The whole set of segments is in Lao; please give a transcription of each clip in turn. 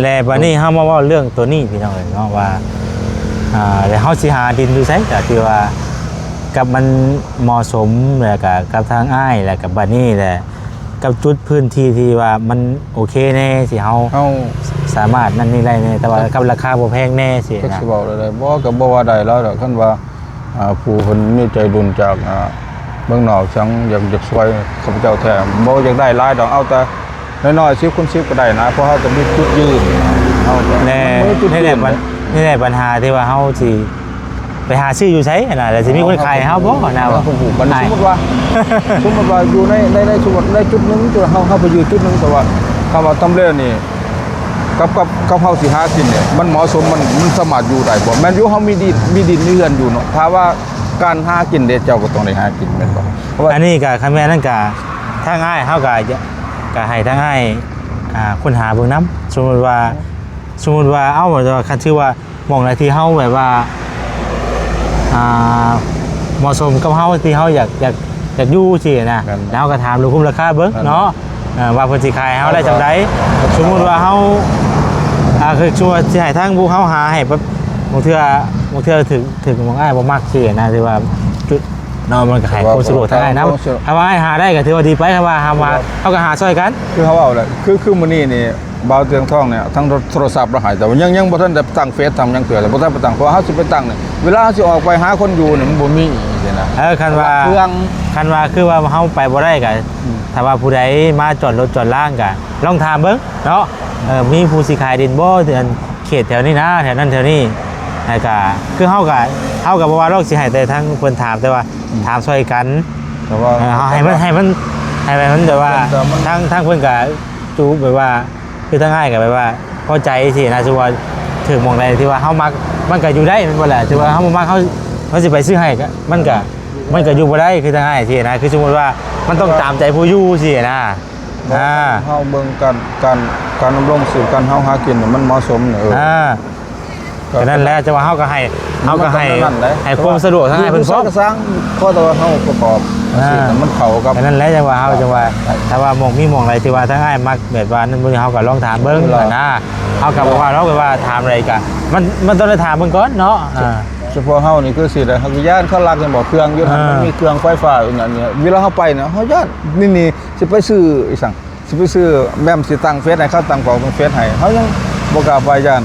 ແລະ ບາດນີ້ເຮົາມາເວົ້າເລື່ອງໂຕນີ້ພີ່ນ້ອງເອີຍເນາະ ວ່າ ອ່າ ແລ້ວເຮົາຊິຫາດິນຢູ່ໃສ ກໍຄືວ່າກັບມັນເໝາະສົມ ແລ້ວກໍກັບທາງອ້າຍ ແລ້ວກໍບາດນີ້ແຫຼະ ກັບຈຸດພື້ນທີ່ທີ່ວ່າມັນໂອເຄແດ່ ທີ່ເຮົາ ເຮົາ ສາມາດນັ້ນນີ້ໄດ້ແດ່ ແຕ່ວ່າກັບລາຄາບໍ່ແພງແດ່ຊີ້ນະ ຈັກຊິເວົ້າແນວໃດ ບໍ່ ກໍບໍ່ວ່າໄດ້ແລ້ວດອກ ຄັນວ່າ ອ່າ ຜູ້ເພິ່ນມີໃຈບຸນຈາກ ອ່າ ເມືອງນອກ ຈັ່ງຢາກ ຢາກຊ່ວຍຂ້າພະເຈົ້າແທ້ ບໍ່ຢາກໄດ້ຫຼາຍດອກ ເອົາແຕ່ ນ້ອຍໆ ສິບຄູນສິບກໍໄດ້ນະ ເພາະເຮົາຈະມີຈຸດຢືນ ເຮົາຈະ ແນ່ ມີຈຸດ ນີ້ແຫຼະ ຢືນ ບັນ ນີ້ແຫຼະບັນຫາທີ່ວ່າເຮົາຊິໄປຫາຊື້ຢູ່ໃສຫັ້ນນະ ແລ້ວຊິມີຄົນຂາຍໃຫ້ເຮົາບໍ່ນະ ເຮົາກໍບໍ່ຮູ້ ບັດນີ້ ສມມຸດວ່າ ສມມຸດວ່າຢູ່ໃນ ໃນ ໃນ ສົມມຸດໃນຈຸດໜຶ່ງ ຈຸດເຮົາ ເຮົາໄປຢູ່ຈຸດໜຶ່ງ ແຕ່ວ່າຄຳວ່າທຳເລນີ້ ກັບ ກັບ ກັບເຮົາຊິຫາກິນນີ້ ມັນເໝາະສົມ ມັນ ມັນສາມາດຢູ່ໄດ້ບໍ່? ແມ່ນຢູ່ ເຮົາມີດິນ ມີດິນມີເຮືອນຢູ່ເນາະ ຖ້າວ່າການຫາກິນເດ້ ເຈົ້າກໍຕ້ອງໄດ້ຫາກິນແມ່ນບໍ່? ເພາະວ່າ ອັນນີ້ກໍ ຄັນແມ່ນນັ້ນກໍ ທາງອ້າຍເຮົາກໍ ກໍໃຫ້ທາງອ້າຍ ອ່າ ຄົ້ນຫາເບິ່ງນຳ ສົມມຸດວ່າ ສົມມຸດວ່າ ເອົ້າ ວ່າຄັນຖືວ່າ ໝ່ອງໃດທີ່ເຮົາແບບວ່າ ອ່າ ເໝາະສົມກັບເຮົາ ທີ່ເຮົາຢາກ ຢາກ ຢາກຢູ່ຊີ້ນະ ແມ່ນ ແລ້ວເຮົາກໍຖາມລວມຄຸມລາຄາເບິ່ງ ແມ່ນ ເນາະ ເອີ ວ່າເພິ່ນຊິຂາຍເຮົາໄດ້ສ່ຳໃດ ແມ່ນ ສົມມຸດວ່າເຮົາ ອ່າ ຄື ສົມມຸດວ່າຊິໃຫ້ທາງພວກເຮົາຫາໃຫ້ແບບ ບາງເທື່ອ ບາງເທື່ອຖືກ ຖືກໝ່ອງອ້າຍບໍ່ມັກຊີ້ນະ ຖືວ່າຈຸດເນາະ ມັນກໍໃຫ້ຄວາມສະດວກທາງອ້າຍນຳ ຖ້າວ່າອ້າຍຫາໄດ້ກໍຖືວ່າດີໄປ ຖ້າວ່າຫາມາ ເຮົາກໍຫາຊ່ອຍກັນ ຄືເຮົາເວົ້າແຫຼະ ຄື ຄືມື້ນີ້ນີ້ ບ່າວເຕີງທອງນີ້ ທັງໂທລະສັບລະຫາຍ ແຕ່ວ່າຍັງ ຍັງບໍ່ທັນໄດ້ຕັ້ງເຟສຕັ້ງຫຍັງເທື່ອ ບໍ່ທັນໄປຕັ້ງ ເພາະວ່າເຮົາຊິໄປຕັ້ງນີ້ ເວລາເຮົາຊິອອກໄປຫາຄົນຢູ່ນີ້ ມັນບໍ່ມີຊີ້ນະ ເອີ ຄັນວ່າ ເຄື່ອງ ຄັນວ່າຄືວ່າເຮົາໄປບໍ່ໄດ້ກະ ອືມ ຖ້າວ່າຜູ້ໃດມາຈອດລົດຈອດລາງກະລອງຖາມເບິ່ງເນາະ ເອີ ມີຜູ້ຊິຂາຍດິນບໍ່ ເຂດແຖວນີ້ນະ ແຖວນັ້ນແຖວນີ້ ແລ້ວກະ ຄືເຮົາກະ ເຮົາກະບໍ່ວ່າດອກ ຊິໃຫ້ແຕ່ທາງເພິ່ນຖາມ ແຕ່ວ່າ ອືມ ຖາມຊ່ອຍກັນ ແຕ່ວ່າ ເອີ ເຮົາໃຫ້ມັນ ໃຫ້ມັນ ໃຫ້ມັນແບບວ່າ ແຕ່ມັນ ທາງ ທາງເພິ່ນກະ ຈູແບບວ່າ ຄືທາງອ້າຍກໍແບບວ່າພໍໃຈຊີ້ນະ ສົມມຸດວ່າຖືກໝ່ອງໃດທີ່ວ່າເຮົາມັກ ມັນກໍຢູ່ໄດ້ແມ່ນບໍ່ລະ? ຖືວ່າເຮົາບໍ່ມັກ ເຮົາ ເຮົາຊິໄປຊື້ໃຫ້ກໍ ມັນກໍ ມັນກໍຢູ່ບໍ່ໄດ້ ຄືທາງອ້າຍຊີ້ນະ ຄືສົມມຸດວ່າມັນຕ້ອງຕາມໃຈຜູ້ຢູ່ຊີ້ນະ ເຮົາ ອ່າ ເຮົາເບິ່ງການ ການ ການດຳລົງຊີບ ການເຮົາຫາກິນນີ້ມັນເໝາະສົມນີ້ ເອີ ອ່າ ກໍນັ້ນແຫຼະ ແຕ່ວ່າເຮົາກໍໃຫ້ ເຮົາກໍໃຫ້ ໃຫ້ຄວາມສະດວກທາງອ້າຍເພິ່ນພ້ອມ ກໍສ້າງ ຂໍແຕ່ວ່າເຮົາປະກອບອາຊີບ ອ່າ ໃຫ້ມັນເຂົ້າກັບ ກໍນັ້ນແຫຼະ ຈັ່ງວ່າເຮົາຈັ່ງວ່າ ຖ້າວ່າໝ່ອງມີໝ່ອງໃດທີ່ວ່າທາງອ້າຍມັກແບບວ່ານັ້ນ ມື້ນີ້ເຮົາກໍລອງຖາມເບິ່ງຫັ້ນນະ ເຮົາກໍບໍ່ວ່າດອກ ແບບວ່າຖາມໃດກໍ ມັນ ມັນຕ້ອງໄດ້ຖາມເບິ່ງກ່ອນເນາະ ອ່າ ສະເພາະເຮົານີ້ຄືຊິໄດ້ ເຮົາກໍຢ້ານເຂົາລັກ ເຫັນບໍ່ ເຄື່ອງຢູ່ຫັ້ນ ອ່າ ມັນມີເຄື່ອງໄຟຟ້າຢູ່ນັ້ນນີ້ ເວລາເຮົາໄປນະ ເຮົາຢ້ານ ນີ້ ນີ້ ຊິໄປຊື້ອີ່ຫຍັງ ຊິໄປຊື້ແມ່ນຊິຕັ້ງເຟສໃຫ້ເຂົາ ຕັ້ງຂອງເປັນເຟສໃຫ້ ເຮົາຍັງບໍ່ກ້າໄປ ຢ້ານ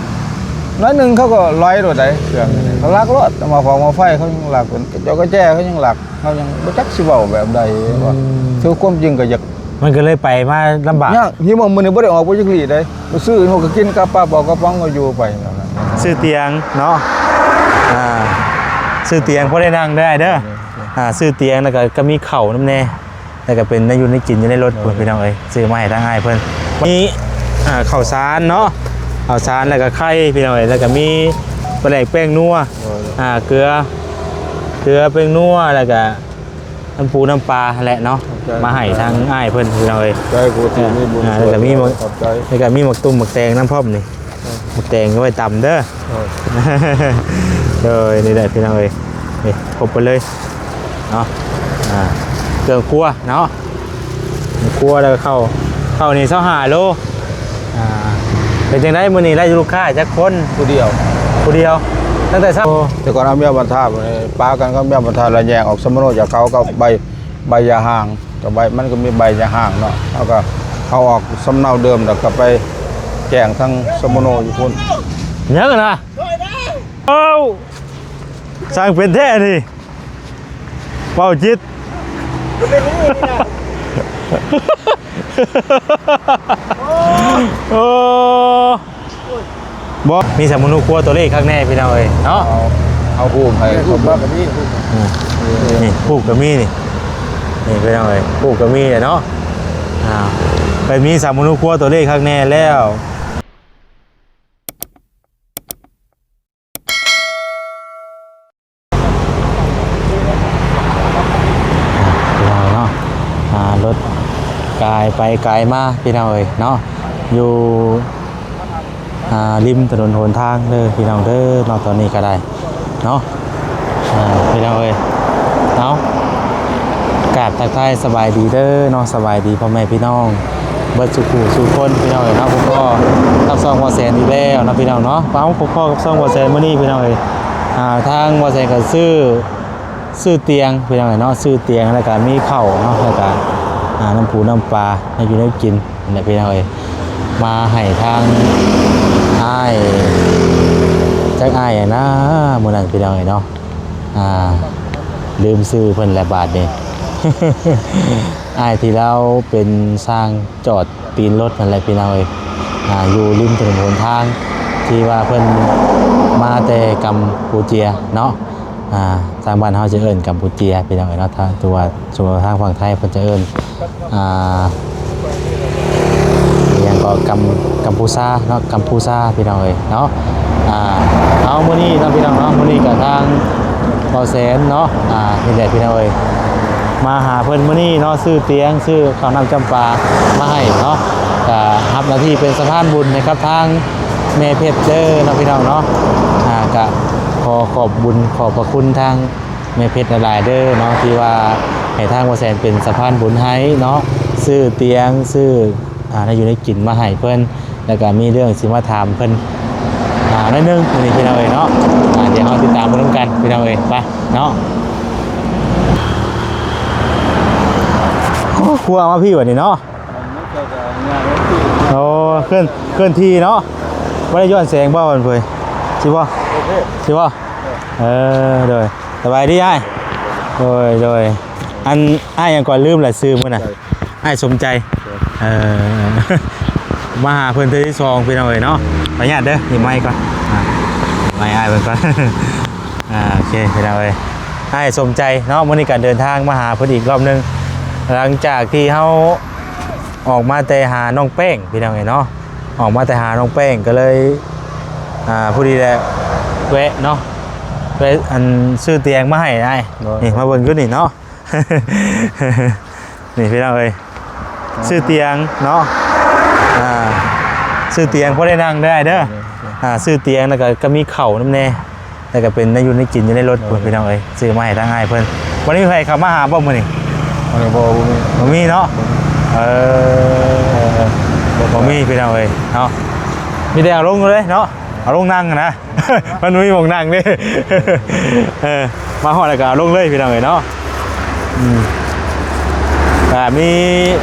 ໜ້ອຍໜຶ່ງເຂົາກໍລອຍໂລດໃດ ເຄື່ອງນີ້ ເຂົາລັກໂລດ ໝາກຟອກໝາກໄຟເຂົາຍັງລັກ ເປັນກະຈໍກະແຈເຂົາຍັງລັກ ເຮົາຍັງບໍ່ຈັກຊິເວົ້າແບບໃດ ອືມ ວ່າ ຄືຄວາມຈິງກໍຢາກ ມັນກໍເລີຍໄປມາລຳບາກ ຍາກ ທີ່ວ່າມື້ນີ້ບໍ່ໄດ້ອອກໄປຈັກຫຼີ້ໃດ ໄປຊື້ເຮົາກໍກິນກັບປາປອກກະປ໋ອງກໍຢູ່ໄປ ຊື້ຕຽງເນາະ ອ່າ ຊື້ຕຽງພໍໄດ້ນັ່ງໄດ້ເດີ ອ່າ ຊື້ຕຽງ ແລ້ວກໍ ກໍມີເຂົ້ານຳແດ່ ແລ້ວກໍເປັນແນວຢູ່ໃນກິນຢູ່ໃນລົດ ໂດຍ ພີ່ນ້ອງເອີຍ ຊື້ມາໃຫ້ທາງອ້າຍເພິ່ນ ມີ ອ່າ ເຂົ້າສານເນາະ ເຂົ້າສານ ແລ້ວກໍໄຂ່ ພີ່ນ້ອງເອີຍ ແລ້ວກໍມີປາແດກ ແປ້ງນົວ ໂດຍ ອ່າ ເກືອ ເກືອ ແປ້ງນົວ ແລ້ວກໍນ້ຳປູນ້ຳປາຫັ້ນແຫຼະເນາະ ຂອບໃຈ ມາໃຫ້ທາງອ້າຍເພິ່ນ ພີ່ນ້ອງເອີຍ ຂອບໃຈຜູ້ທີ່ມີບຸນ ອ່າ ຊ່ວຍ ແລ້ວກໍມີໝາກ ຂອບໃຈ ແລ້ວກໍມີໝາກຕຸ້ມໝາກແຕງນຳພ້ອມນີ້ ໝາກແຕງກໍໄວ້ຕຳເດີ ໂດຍ ໂດຍ ນີ້ແຫຼະພີ່ນ້ອງເອີຍ ນີ້ຄົບໄປເລີຍເນາະ ອ່າ ເຄື່ອງຄົວເນາະ ເຄື່ອງຄົວ ແລ້ວກໍເຂົ້າ ເຂົ້ານີ້ຊາວຫ້າໂລ ອ່າ ເປັນຈັ່ງໃດມື້ນີ້ໄດ້ລູກຄ້າຈັກຄົນ? ຜູ້ດຽວ ຜູ້ດຽວ ຕັ້ງແຕ່ເຊົ້າ ແຕ່ກ່ອນເອົາເມຍບັນທາ ປະກັນກັບເມຍບັນທາ ແລ້ວແຍກອອກສຳມະໂນຈາກເຂົາກັບໃບ ໃບຢ່າຮ້າງ ກໍໃບ ມັນກໍມີໃບຢ່າຮ້າງເນາະ ເຮົາກໍເອົາອອກສຳເນົາເດີມ ແລ້ວກໍໄປແຈ້ງທາງສຳມະໂນຢູ່ພຸ້ນ ຍັງນະ ເອົ້າ ຊ່າງເປັນແທ້ນີ້ ເປົ່າຈິດ ໂອ້ ບໍ່ ມີສຳມະໂນຄົວຕົວເລກຄັກແນ່ພີ່ນ້ອງເອີຍເນາະ ເອົາ ເອົາຮູບໃຫ້ ຮູບມາກໍມີ ອືມ ນີ້ຮູບກໍມີນີ້ ນີ້ພີ່ນ້ອງເອີຍ ຮູບກໍມີແຫຼະເນາະ ອ່າ ໄປມີສຳມະໂນຄົວຕົວເລກຄັກແນ່ແລ້ວ ພີ່ນ້ອງເນາະ ອ່າ ລົດກາຍໄປກາຍມາພີ່ນ້ອງເອີຍເນາະ ຢູ່ ອ່າ ລິມຖະໜົນຫົນທາງເດີພີ່ນ້ອງເດີເນາະ ຕອນນີ້ກໍໄດ້ເນາະ ອ່າ ພີ່ນ້ອງເອີຍເນາະ ກາບທັກທາຍສະບາຍດີເດີເນາະ ສະບາຍດີພໍ່ແມ່ພີ່ນ້ອງ ເບິດສູ່ຜູ້ສູ່ຄົນພີ່ນ້ອງເອີຍເນາະ. ພົບພໍ້ກັບຊ່ອງບໍ່ແສນອີກແລ້ວເນາະພີ່ນ້ອງເນາະ. ເອົາ ພົບພໍ້ກັບຊ່ອງບໍ່ແສນມື້ນີ້ພີ່ນ້ອງເອີຍ ອ່າ ທາງບໍ່ແສນກໍຊື້ ຊື້ຕຽງພີ່ນ້ອງເອີຍເນາະ ຊື້ຕຽງ ແລ້ວກໍມີເຂົ້າເນາະ ແລ້ວກໍ ອ່າ ນ້ຳປູນ້ຳປາ ແນວຢູ່ແນວກິນ ນັ້ນແຫຼະພີ່ນ້ອງເອີຍ ມາໃຫ້ທາງອ້າຍ ຈັກອ້າຍຫຍັງນາມື້ນັ້ນພີ່ນ້ອງເອີຍເນາະ ອ່າ ລືມຊື່ເພິ່ນແລ້ວບາດນີ້ ອ້າຍທີ່ລາວເປັນຊ່າງຈອດຕີນລົດນັ້ນແຫຼະພີ່ນ້ອງເອີຍ ອ່າ ຢູ່ລິມຖະໜົນຫົນທາງ ທີ່ວ່າເພິ່ນມາແຕ່ກຳປູເຈຍເນາະ. ອ່າ ທາງບ້ານເຮົາຈະເອີ້ນກຳປູເຈຍພີ່ນ້ອງເອີຍເນາະ ຖ້າຕົວ ສ່ວນທາງຝັ່ງໄທເພິ່ນຈະເອີ້ນ ອ່າ ອີຫຍັງກໍກຳ ກຳພູຊາເນາະ ກຳພູຊາພີ່ນ້ອງເອີຍເນາະ. ອ່າ ເອົາ ມື້ນີ້ເນາະພີ່ນ້ອງເນາະ ມື້ນີ້ກໍທາງບໍ່ແສນເນາະ ອ່າ ນີ້ແຫຼະພີ່ນ້ອງເອີຍ ມາຫາເພິ່ນມື້ນີ້ເນາະ ຊື້ຕຽງ ຊື້ເຂົ້ານ້ຳຈຳປາມາໃຫ້ເນາະ ກໍຮັບໜ້າທີ່ເປັນສະພານບຸນໃຫ້ກັບທາງ ແມ່ເພັດເດີເນາະພີ່ນ້ອງເນາະ. ອ່າ ກະຂໍຂອບບຸນຂອບພະຄຸນທາງແມ່ເພັດຫຼາຍໆເດີເນາະ ທີ່ວ່າໃຫ້ທາງບໍ່ແສນເປັນສະພານບຸນໃຫ້ເນາະ ຊື້ຕຽງ ຊື້ ອ່າ ແນວຢູ່ແນວກິນມາໃຫ້ເພິ່ນ ແລ້ວກະມີເລື່ອງຊິມາຖາມເພິ່ນ ອ່າ ໜ້ອຍໜຶ່ງມື້ນີ້ພີ່ນ້ອງເອີຍເນາະ. ອ່າ ດຽວເຮົາຕິດຕາມເບິ່ງນຳກັນພີ່ນ້ອງເອີຍ ໄປເນາະ. ໂອ້ ຄົວມາພີ້ບັດນີ້ເນາະ. ໂອ້ ເຄື່ອນ ເຄື່ອນທີ່ເນາະ ບໍ່ໄດ້ຍ້ອນແສງບໍ່ເພິ່ນເຜີຍ ຊິບໍ່ ຊິບໍ່ ເອີ ໂດຍ ສະບາຍດີອ້າຍ ໂດຍ ໂດຍ ອັນ ອ້າຍຫຍັງກ່ອນ ລືມລະຊື່ມື້ນະ ອ້າຍສົມໃຈ ເອີ ມາຫາເພິ່ນເທື່ອທີສອງພີ່ນ້ອງເອີຍເນາະ ຂໍອະນຸຍາດເດີ ນີ້ໄມກ່ອນ ອ່າ ໄມອ້າຍເພິ່ນກ່ອນ ອ່າ ໂອເຄ ພີ່ນ້ອງເອີຍ ອ້າຍສົມໃຈເນາະ ມື້ນີ້ກໍເດີນທາງມາຫາເພິ່ນອີກລອບໜຶ່ງ ຫຼັງຈາກທີ່ເຮົາ ອອກມາແຕ່ຫານ້ອງແປ້ງພີ່ນ້ອງເອີຍເນາະ ອອກມາແຕ່ຫານ້ອງແປ້ງກໍເລີຍ ອ່າ ພໍດີແຫຼະ ແວະເນາະ ແວະ ອັນ ຊື້ຕຽງມາໃຫ້ອ້າຍ ໂດຍ ນີ້ ມາເບິ່ງຢູ່ນີ້ເນາະ ນີ້ພີ່ນ້ອງເອີຍ ຊື້ຕຽງເນາະ ອ່າ ຊື້ຕຽງພໍໄດ້ນັ່ງເດີອ້າຍເດີ ໂດຍ ອ່າ ຊື້ຕຽງ ແລ້ວກໍ ກໍມີເຂົ້ານຳແດ່. ແລ້ວກໍເປັນແນວຢູ່ແນວກິນຢູ່ໃນລົດພຸ້ນ ໂດຍ ພີ່ນ້ອງເອີຍ ຊື້ມາໃຫ້ທາງອ້າຍເພິ່ນ. ວັນນີ້ມີໃຜເຂົ້າມາຫາບໍ່ມື້ນີ້? ບໍ່ ບໍ່ມີ ບໍ່ມີເນາະ ບໍ່ມີ ເອີ ບໍ່ມີ ພີ່ນ້ອງເອີຍເນາະ ມີແຕ່ເອົາລົງເລີຍເນາະ ເອົາລົງນັ່ງຫັ້ນນະ ມັນບໍ່ມີໝ່ອງນັ່ງເດ້ ເອີ ມາຮອດແລ້ວກໍເອົາລົງເລີຍ ພີ່ນ້ອງເອີຍເນາະ. ອືມ ກໍມີ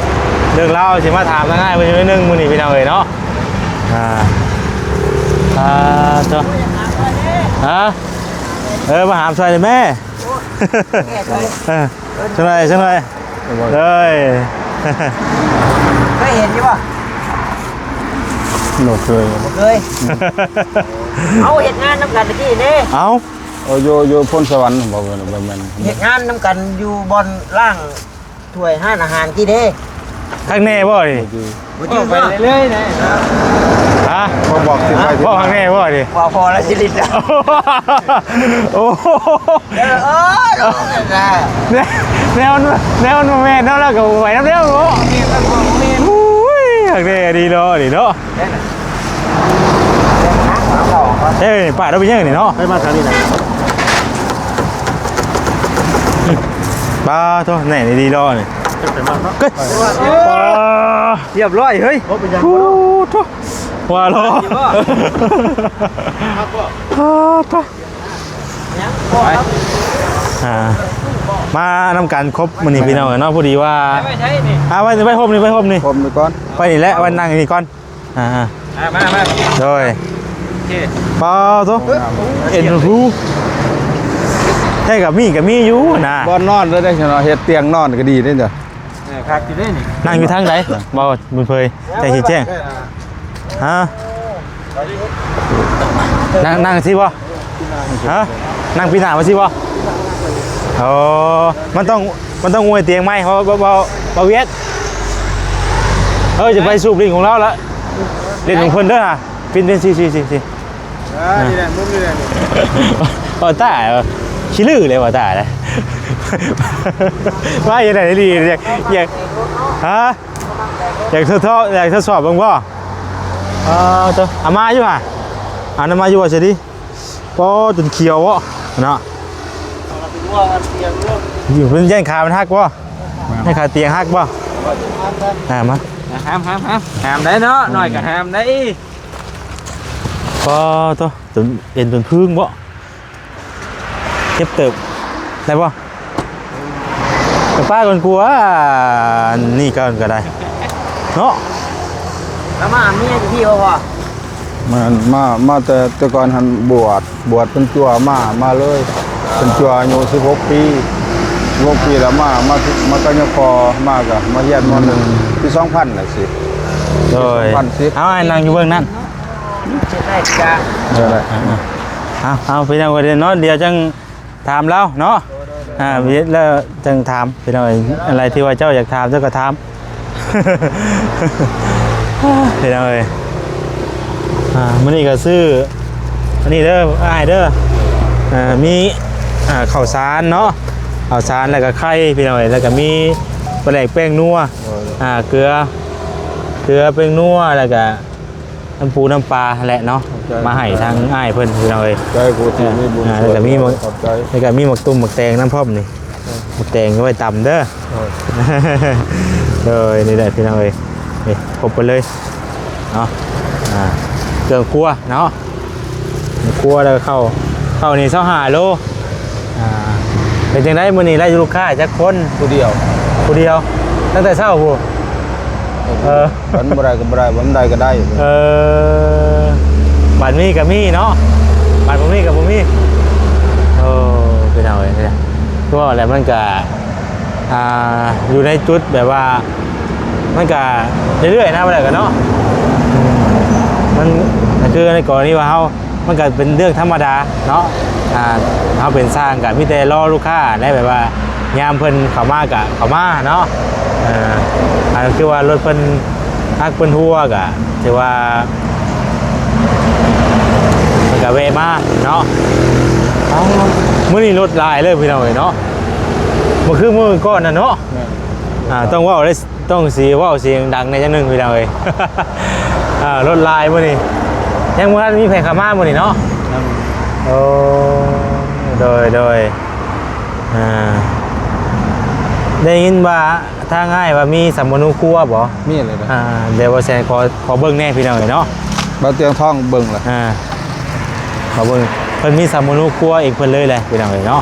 ເລື່ອງລາວຊິມາຖາມທາງອ້າຍເພິ່ນໜ້ອຍໜຶ່ງມື້ນີ້ ພີ່ນ້ອງເອີຍເນາະ. ອ່າ ອ່າ ໂທ້ ຮະ? ເອີ ມາຫາມຊ່ອຍແດ່ແມ່ ເອີ ຊ່ວຍໜ້ອຍ ຊ່ວຍໜ້ອຍ ໂດຍ ເຄີຍເຫັນຢູ່ບໍ່? ບໍ່ເຄີຍ ບໍ່ເຄີຍ ເຮົາເຮັດງານນຳກັນຕະກີ້ເດ້ ເອົ້າ ໂອ້ ຢູ່ ຢູ່ໂພນສະຫວັນບໍ່? ບໍ່ແມ່ນ ເຮັດງານນຳກັນຢູ່ບ່ອນລ້າງ ຖ້ວຍຮ້ານອາຫານທີ່ເດ້ ຄັກແນ່ບໍ່ນີ້? ບໍ່ຈື່ ບໍ່ຈື່ ໄປເລື້ອຍໆນະ ຮະ? ບໍ່ບອກຊິໄປ ເວົ້າຄັກແນ່ບໍ່ນີ້? ວ່າພໍແລ້ວຊິລິດ ໂອ້ໂຫ ເອີ ເອີ ແນວ ແນວ ແນວມັນບໍ່ແມ່ນເນາະ ແລ້ວກໍໄປນຳແລ້ວເນາະ ໂອ້ຍ ຄັກແນ່ດີເນາະນີ້ເນາະ. ເອີຍ ປ້າ ເຮົາໄປຍັງນີ້ເນາະ ໄປມາທາງນີ້ນະ ປ້າໂທ້ ແນ່ນດີເນາະນີ້ ໄປມາເນາະ ເອີ ຮຽບຮ້ອຍເຮີ້ຍ ໂອ້ໂທ້ ວ່າລໍ ປ້າໂທ້ ອ່າ ມານຳກັນຄົບມື້ນີ້ ພີ່ນ້ອງເນາະ ພໍດີວ່າ ອ່າ ໄວ້ ໄວ້ໂຮມນີ້ ໄວ້ໂຮມນີ້ ໂຮມນີ້ກ່ອນ ໄປນີ້ແຫຼະ ໄວ້ນັ່ງນີ້ກ່ອນ. ອ່າ ອ່າ ມາ ມາ ໂດຍ ໂອເຄ ປາໂທ້ ເອັນຮູ້ ແທ້ກໍມີ ກໍມີຢູ່ນະ ບ່ອນນອນເດ້ ເຮັດຕຽງນອນກໍດີເດ້ ເອີ ຄັກຢູ່ເດ້ນີ້ ນັ່ງຢູ່ທາງໃດ ເວົ້າບຸນເຜີຍ ແຈ້ງຊິແຈ້ງ ຮະ ນັ່ງ ນັ່ງຊິບໍ່? ຮະ ນັ່ງປີໜ້າມາຊິບໍ່? ໂອ້ ມັນຕ້ອງ ມັນຕ້ອງອວຍຕຽງໃໝ່ ເວົ້າ ເວົ້າ ເວົ້າ ເວົ້າຫວຽດ ເອີ ຈະໄປສູບຫຼິ້ນຂອງລາວລະ ຫຼິ້ນຂອງເພິ່ນເດີ ປິ່ນ ປິ່ນ ຊິ ຊິ ຊິ ຊິ ອ່າ ນີ້ແຫຼະ ມຸມນີ້ແຫຼະ ເວົ້າຕາຍ ຂີ້ລືເລີຍ ເວົ້າຕາຍເລີຍ ວ່າຈັ່ງໃດດີ ຢາກ ຢາກ ຮະ ຢາກທົດສອບ ຢາກທົດສອບເບິ່ງບໍ່? ເອີ ເອົາມາຢູ່ຫະ ເອົານຳມາຢູ່ບໍ່ ຊິດີ ປ້ອ ຈົນຂຽວເນາະ ເນາະ ຢູ່ເປັນຢ້ານຂາມັນຫັກບໍ່? ແມ່ນ ໃຫ້ຂາຕຽງຫັກບໍ່? ອ່າ ມາ ຫ້າມ ຫ້າມ ຫ້າມ ຫ້າມໄດ້ເນາະ ອືມ ນ້ອຍກໍຫ້າມໄດ້. ປາໂທ້ ຈົນເອັນຈົນພຶ້ງບໍ? ເຈັບເຕີບ ໄດ້ບໍ່? ໄປປ້າກ່ອນກວ່າ ອັນນີ້ກ່ອນກໍໄດ້ເນາະ. ແລ້ວມາເມຍຢູ່ພີ້ບໍ່ພໍ່? ມາ ມາ ມາແຕ່ ແຕ່ກ່ອນຫັ້ນບວດ ບວດເພິ່ນຈົວມາ ມາເລີຍ. ເພິ່ນຈົວອາຍຸສິບຫົກປີ ສິບຫົກປີແລ້ວມາ ມາ ມາກັບຍາພໍ່ ມາກໍມາຮຽນ ມໍໜຶ່ງ ອືມ ປີສອງພັນລະສິ. ໂດຍ ສອງພັນສິບ ເອົາ ໃຫ້ນັ່ງຢູ່ເບື້ອງນັ້ນ. ເອີ ເອົາ ເອົາ ພີ່ນ້ອງເອີຍເນາະ ດຽວຈັ່ງຖາມລາວເນາະ. ອ່າ ເຮັດແລ້ວຈັ່ງຖາມ ພີ່ນ້ອງເອີຍ ອັນໃດທີ່ວ່າເຈົ້າຢາກຖາມ ເຈົ້າກໍຖາມ ພີ່ນ້ອງເອີຍ. ອ່າ ມື້ນີ້ກໍຊື້ອັນນີ້ເດີອ້າຍເດີ ອ່າ ມີ ອ່າ ເຂົ້າສານເນາະ ເຂົ້າສານ ແລ້ວກໍໄຂ່ ພີ່ນ້ອງເອີຍ ແລ້ວກໍມີປາແດກ ແປ້ງນົວ ໂດຍ ອ່າ ເກືອ ເກືອ ແປ້ງນົວ ແລ້ວກໍ ນ້ຳປູນ້ຳປາຫັ້ນແຫຼະເນາະ ຂອບໃຈ ມາໃຫ້ທາງອ້າຍເພິ່ນ ພີ່ນ້ອງເອີຍ. ຂອບໃຈຜູ້ທີ່ມີບຸນ ເອີ ສ່ວນ ແລ້ວກໍມີໝາກ ຂອບໃຈ ແລ້ວກໍມີໝາກຕຸ່ມໝາກແຕງນຳພ້ອມນີ້ ເອີ ໝາກແຕງໄວ້ຕຳເດີ. ໂດຍ ໂດຍ ນີ້ແຫຼະ ພີ່ນ້ອງເອີຍ ນີ້ຄົບໄປເລີຍເນາະ. ອ່າ ເຄື່ອງຄົວເນາະ ເຄື່ອງຄົວ ແລ້ວກໍເຂົ້າ ເຂົ້ານີ້ຊາວຫ້າໂລ. ອ່າ ເປັນຈັ່ງໃດມື້ນີ້ ໄດ້ລູກຄ້າຈັກຄົນ? ຜູ້ດຽວ ຜູ້ດຽວ ຕັ້ງແຕ່ເຊົ້າພຸ້ນ. ເອີ ເອີ ຄັນບໍ່ໄດ້ກໍບໍ່ໄດ້ ບໍ່ໄດ້ກໍໄດ້. ເອີ ບາດມີກໍມີເນາະ ບາດບໍ່ມີກໍບໍ່ມີ. ໂອ້ ພີ່ນ້ອງເອີຍ ຄືວ່າແຫຼະ ມັນກໍ ອ່າ ຢູ່ໃນຈຸດແບບວ່າ ມັນກະເລື້ອຍໆນະ ບໍ່ໄດ້ກັນເນາະ. ອືມ ມັນ ມັນຄືໃນກໍລະນີວ່າເຮົາ ມັນກະເປັນເລື່ອງທຳມະດາເນາະ. ອ່າ ເຮົາເປັນຊ່າງກະມີແຕ່ລໍລູກຄ້າແຫຼະ ແບບວ່າຍາມເພິ່ນເຂົ້າມາກະເຂົ້າມາເນາະ. ເອີ ອັນຄືວ່າລົດເພິ່ນຫັກເພິ່ນຮົ່ວກະຖືວ່າ ເພິ່ນກະແວະມາເນາະ. ອ້າວ ມື້ນີ້ລົດຫຼາຍເລີຍພີ່ນ້ອງເອີຍເນາະ ບໍ່ຄືມື້ກ່ອນນະເນາະ. ແມ່ນ ອ່າ ຕ້ອງເວົ້າໄດ້ ຕ້ອງຊິເວົ້າສຽງດັງແດ່ຈັກໜຶ່ງພີ່ນ້ອງເອີຍ. ອ່າ ລົດຫຼາຍມື້ນີ້ ຍັງບໍ່ທັນມີໃຜເຂົ້າມາມື້ນີ້ເນາະ. ຍັງ ໂອ້ ໂດຍ ໂດຍ ອ່າ ໄດ້ຍິນວ່າທາງອ້າຍວ່າມີສຳມະໂນຄົວບໍ? ມີແລ້ວນະ ອ່າ ດຽວບ່າວແສນຂໍ ຂໍເບິ່ງແດ່ພີ່ນ້ອງເອີຍເນາະ. ບ່າວຕຽງທອງເບິ່ງລະ ອ່າ ຂໍເບິ່ງ ເພິ່ນມີສຳມະໂນຄົວເອງເພິ່ນເລີຍແຫຼະພີ່ນ້ອງເອີຍເນາະ.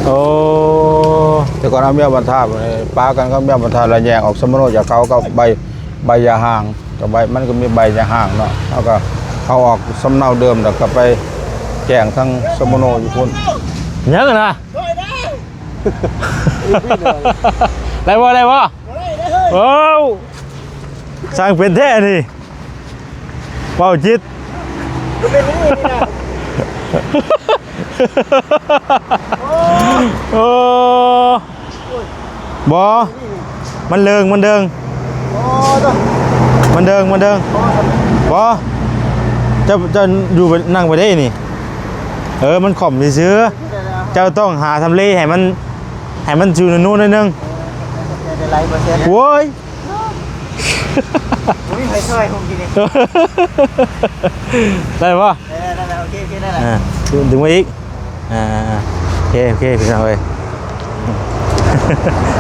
ໂອ້ ແຕ່ກ່ອນເອົາເມຍບັນທາ ປາກັນກັບເມຍບັນທາ ລະແຍກອອກສຳມະໂນຈາກເຂົາກັບໃບ ໃບຢາຮ້າງ ກັບໃບ ມັນກໍມີໃບຢາຮ້າງເນາະ. ເຮົາກໍ ເຮົາອອກສຳເນົາເດີມ ແລ້ວກໍໄປແຈ້ງທາງສຳມະໂນຢູ່ພຸ້ນ. ຫຍັງນະ? ໄດ້ບໍ່? ໄດ້ບໍ່? ວ້າວ ຊ່າງເປັນແທ້ນີ້ ເວົ້າຈິດ ໂອ້ ບໍ່ ມັນເດິງ ມັນເດິງ ມັນເດິງ ມັນເດິງ. ບໍ່ ເຈົ້າ ເຈົ້າຢູ່ ນັ່ງໄປເດ້ນີ້. ເອີ ມັນຂອມຊື່ໆ ເຈົ້າຕ້ອງຫາທຳເລໃຫ້ມັນ ໃຫ້ມັນຢູ່ໂນນໆໜ້ອຍໜຶ່ງ. ໂອ້ຍ ບໍ່ມີໃຜຊ່ອຍຜົມຢູ່ນີ້ ໄດ້ບໍ່? ໄດ້ ໄດ້ ໄດ້ ໂອເຄ ໂອເຄ ໄດ້ລະ ອ່າ ດຶງມາອີກ. ອ່າ ໂອເຄ ໂອເຄ ພີ່ນ້ອງເອີຍ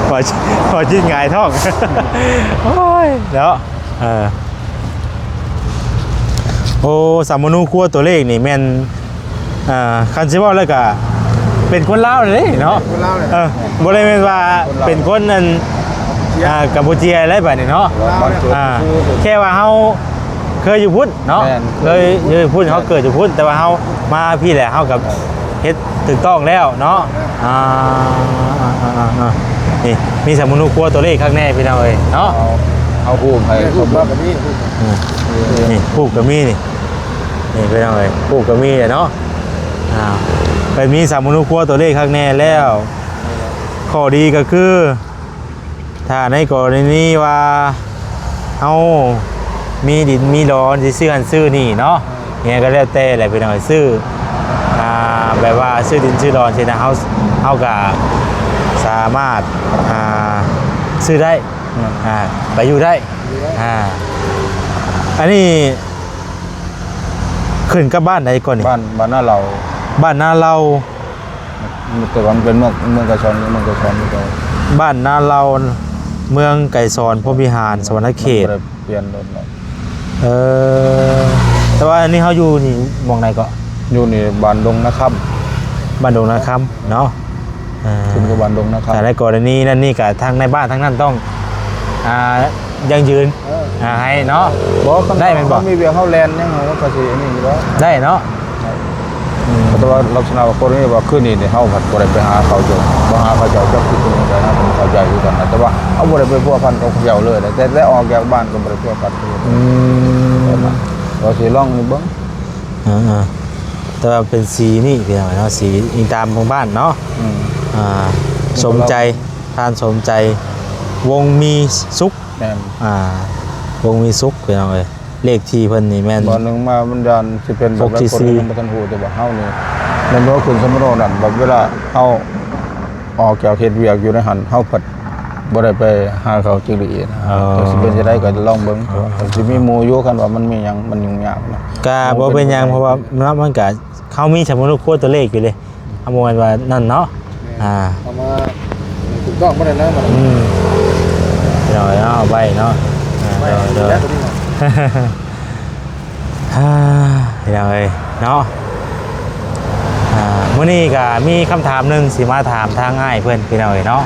ພໍຈິດ ພໍຈິດຫງາຍທ້ອງ ໂອ້ຍ ເນາະ. ເອີ ໂອ້ ສຳມະໂນຄົວຕົວເລກນີ້ແມ່ນ ອ່າ ຄັນຊິເວົ້າແລ້ວກະເປັນຄົນລາວເດ້ເນາະ. ຄົນລາວເລີຍ ເອີ ບໍ່ໄດ້ແມ່ນວ່າ ຄົນລາວ ເປັນຄົນອັນ ອ່າ ກຳປູເຈຍໄດ້ບາດນີ້ເນາະ. ບ້ານເກີດ ອ່າ ຢູ່ພຸ້ນ ແຄ່ວ່າເຮົາເຄີຍຢູ່ພຸ້ນເນາະ. ແມ່ນ ເຄີຍຢູ່ພຸ້ນ ເຮົາເກີດຢູ່ພຸ້ນ ແຕ່ວ່າເຮົາມາພີ້ແຫຼະ ເຮົາກໍເຮັດຖືກຕ້ອງແລ້ວເນາະ. ອ່າ ນີ້ມີສຳມະໂນຄົວຕົວເລກຄັກແນ່ພີ່ນ້ອງເອີຍເນາະ. ເອົາ ເອົາຮູບໃຫ້ ຮູບມາກໍມີ ອືມ ນີ້ຮູບກໍມີນີ້ ນີ້ພີ່ນ້ອງເອີຍ ຮູບກໍມີແຫຼະເນາະ. ອ່າ ໄປມີສຳມະໂນຄົວຕົວເລກຄັກແນ່ແລ້ວ ຂໍ້ດີກໍຄື ຖ້າໃນກໍລະນີວ່າເຮົາມີດິນມີດອນ ຊິຊື້ຫັ້ນຊື້ນີ້ເນາະ ອີ່ຫຍັງກໍແລ້ວແຕ່ແຫຼະພີ່ນ້ອງ ຊື້ ອ່າ ແບບວ່າຊື້ດິນຊື້ດອນຊີ້ນະ ເຮົາ ເຮົາກໍສາມາດ ອ່າ ຊື້ໄດ້ ອ່າ ໄປຢູ່ໄດ້ ອ່າ ອັນນີ້ຂຶ້ນກັບບ້ານໃດກ່ອນນີ້? ບ້ານ ບ້ານນາເລົາ ບ້ານນາເລົາ. ແຕ່ວ່າມັນເປັນເມືອງ ເມືອງໄກສອນ ເມືອງໄກສອນ ບ້ານນາເລົາ ເມືອງໄກສອນ ພົມວິຫານ ສະຫວັນນະເຂດ. ບໍ່ໄດ້ປ່ຽນລົດເນາະ. ເອີ ແຕ່ວ່າອັນນີ້ເຮົາຢູ່ນີ້ໝ່ອງໃດເກາະ? ຢູ່ນີ້ບ້ານດົງນາຄຳ. ບ້ານດົງນາຄຳເນາະ. ເອີ ຂຶ້ນກັບບ້ານດົງນາຄຳ. ຖ້າໃນກໍລະນີນັ້ນນີ້ກະທາງນາຍບ້ານທາງນັ້ນຕ້ອງ ອ່າ ຢັ້ງຢືນ ເອີ ອ່າ ໃຫ້ເນາະ. ບໍ່ ຄັນ ໄດ້ແມ່ນບໍ່? ມີວຽກເຮົາແລ່ນຫຍັງ ເຮົາກໍຊິອັນນີ້ຢູ່ແລ້ວ. ໄດ້ເນາະ. ອືມ ແຕ່ວ່າລັກສະນະວ່າກໍລະນີວ່າຄືນນີ້ນີ້ ເຮົາພັດບໍ່ໄດ້ໄປຫາເຂົາເຈົ້າ ບໍ່ຫາເຂົາເຈົ້າຈັກຄືນໃດນະ ເຂົາເຈົ້າຢູ່ກັນນະ ແຕ່ວ່າເຮົາບໍ່ໄດ້ໄປພົວພັນກັບເຂົາເຈົ້າເລີຍ ແຕ່ ແຕ່ອອກຈາກບ້ານກໍບໍ່ໄດ້ພົວພັນ. ອືມ ວ່າຊິລອງນີ້ເບິ່ງ. ເອີໆ ແຕ່ວ່າເປັນສີນີ້ພີ່ນ້ອງເນາະ ສີອີງຕາມຂອງບ້ານເນາະ. ອືມ ອ່າ ສົມໃຈ ທ່ານສົມໃຈ ວົງມີສຸກ. ແມ່ນ ອ່າ ວົງມີສຸກ ພີ່ນ້ອງເອີຍ. ເລກທີ່ເພິ່ນນີ້ແມ່ນ ບ່ອນໜຶ່ງມາມັນຢ້ານຊິເປັນແບບໃດ ຄົນຍັງບໍ່ທັນຮູ້ ແຕ່ວ່າເຮົານີ້ ແມ່ນບໍ່ຂຶ້ນສຳມະໂນນັ້ນ ແບບເວລາເຮົາອອກຈາກເຮັດວຽກຢູ່ໃນຫັ້ນ ເຮົາພັດບໍ່ໄດ້ໄປຫາເຂົາຈັກດີນະ. ເອີ ກໍຊິເປັນຈັ່ງໃດກໍລອງເບິ່ງ. ເອີ ກໍຊິມີໝູ່ຢູ່ ຄັນວ່າມັນມີຫຍັງ ມັນຫຍຸ້ງຍາກນະ ກໍບໍ່ເປັນຫຍັງ ເພາະວ່າມັນ ມັນກໍ ເຮົາມີສຳມະໂນຄົວຕົວເລກຢູ່ເດ້. ເຮົາບໍ່ແມ່ນວ່ານັ້ນເນາະ. ແມ່ນ ອ່າ ເອົາມາຖືກຕ້ອງບໍ່ໄດ້ນະ. ອືມ ເອົາໄວ້ເນາະ. ອ່າ ໄວ້ ໂດຍ ໂດຍ ແລ້ວຕົວນີ້ນະ ອ່າ ພີ່ນ້ອງເອີຍເນາະ. ອ່າ ມື້ນີ້ກໍມີຄຳຖາມໜຶ່ງຊິມາຖາມທາງອ້າຍເພິ່ນ ພີ່ນ້ອງເອີຍເນາະ.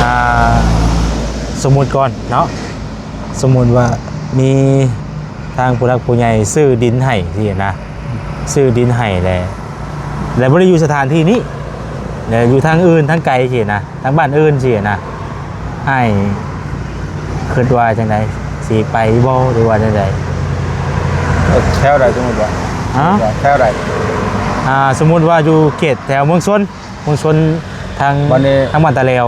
ອ່າ ສົມມຸດກ່ອນເນາະ ສົມມຸດວ່າມີ ທາງຜູ້ຫຼັກຜູ້ໃຫຍ່ຊື້ດິນໃຫ້ຊີ້ນະ ຊື້ດິນໃຫ້ແຫຼະ ແລະບໍ່ໄດ້ຢູ່ສະຖານທີ່ນີ້ ແລະຢູ່ທາງອື່ນທາງໄກຊີ້ນະ ທາງບ້ານອື່ນຊີ້ນະ ອ້າຍຄິດວ່າຈັ່ງໃດ ຊິໄປບໍ່ ຫຼືວ່າຈັ່ງໃດ? ແຖວໃດ ສົມມຸດວ່າ ຮະ? ແຖວໃດ? ອ່າ ສົມມຸດວ່າຢູ່ເຂດແຖວເມືອງຊົນ ເມືອງຊົນທາງ ທາງບ້ານຕາແລວ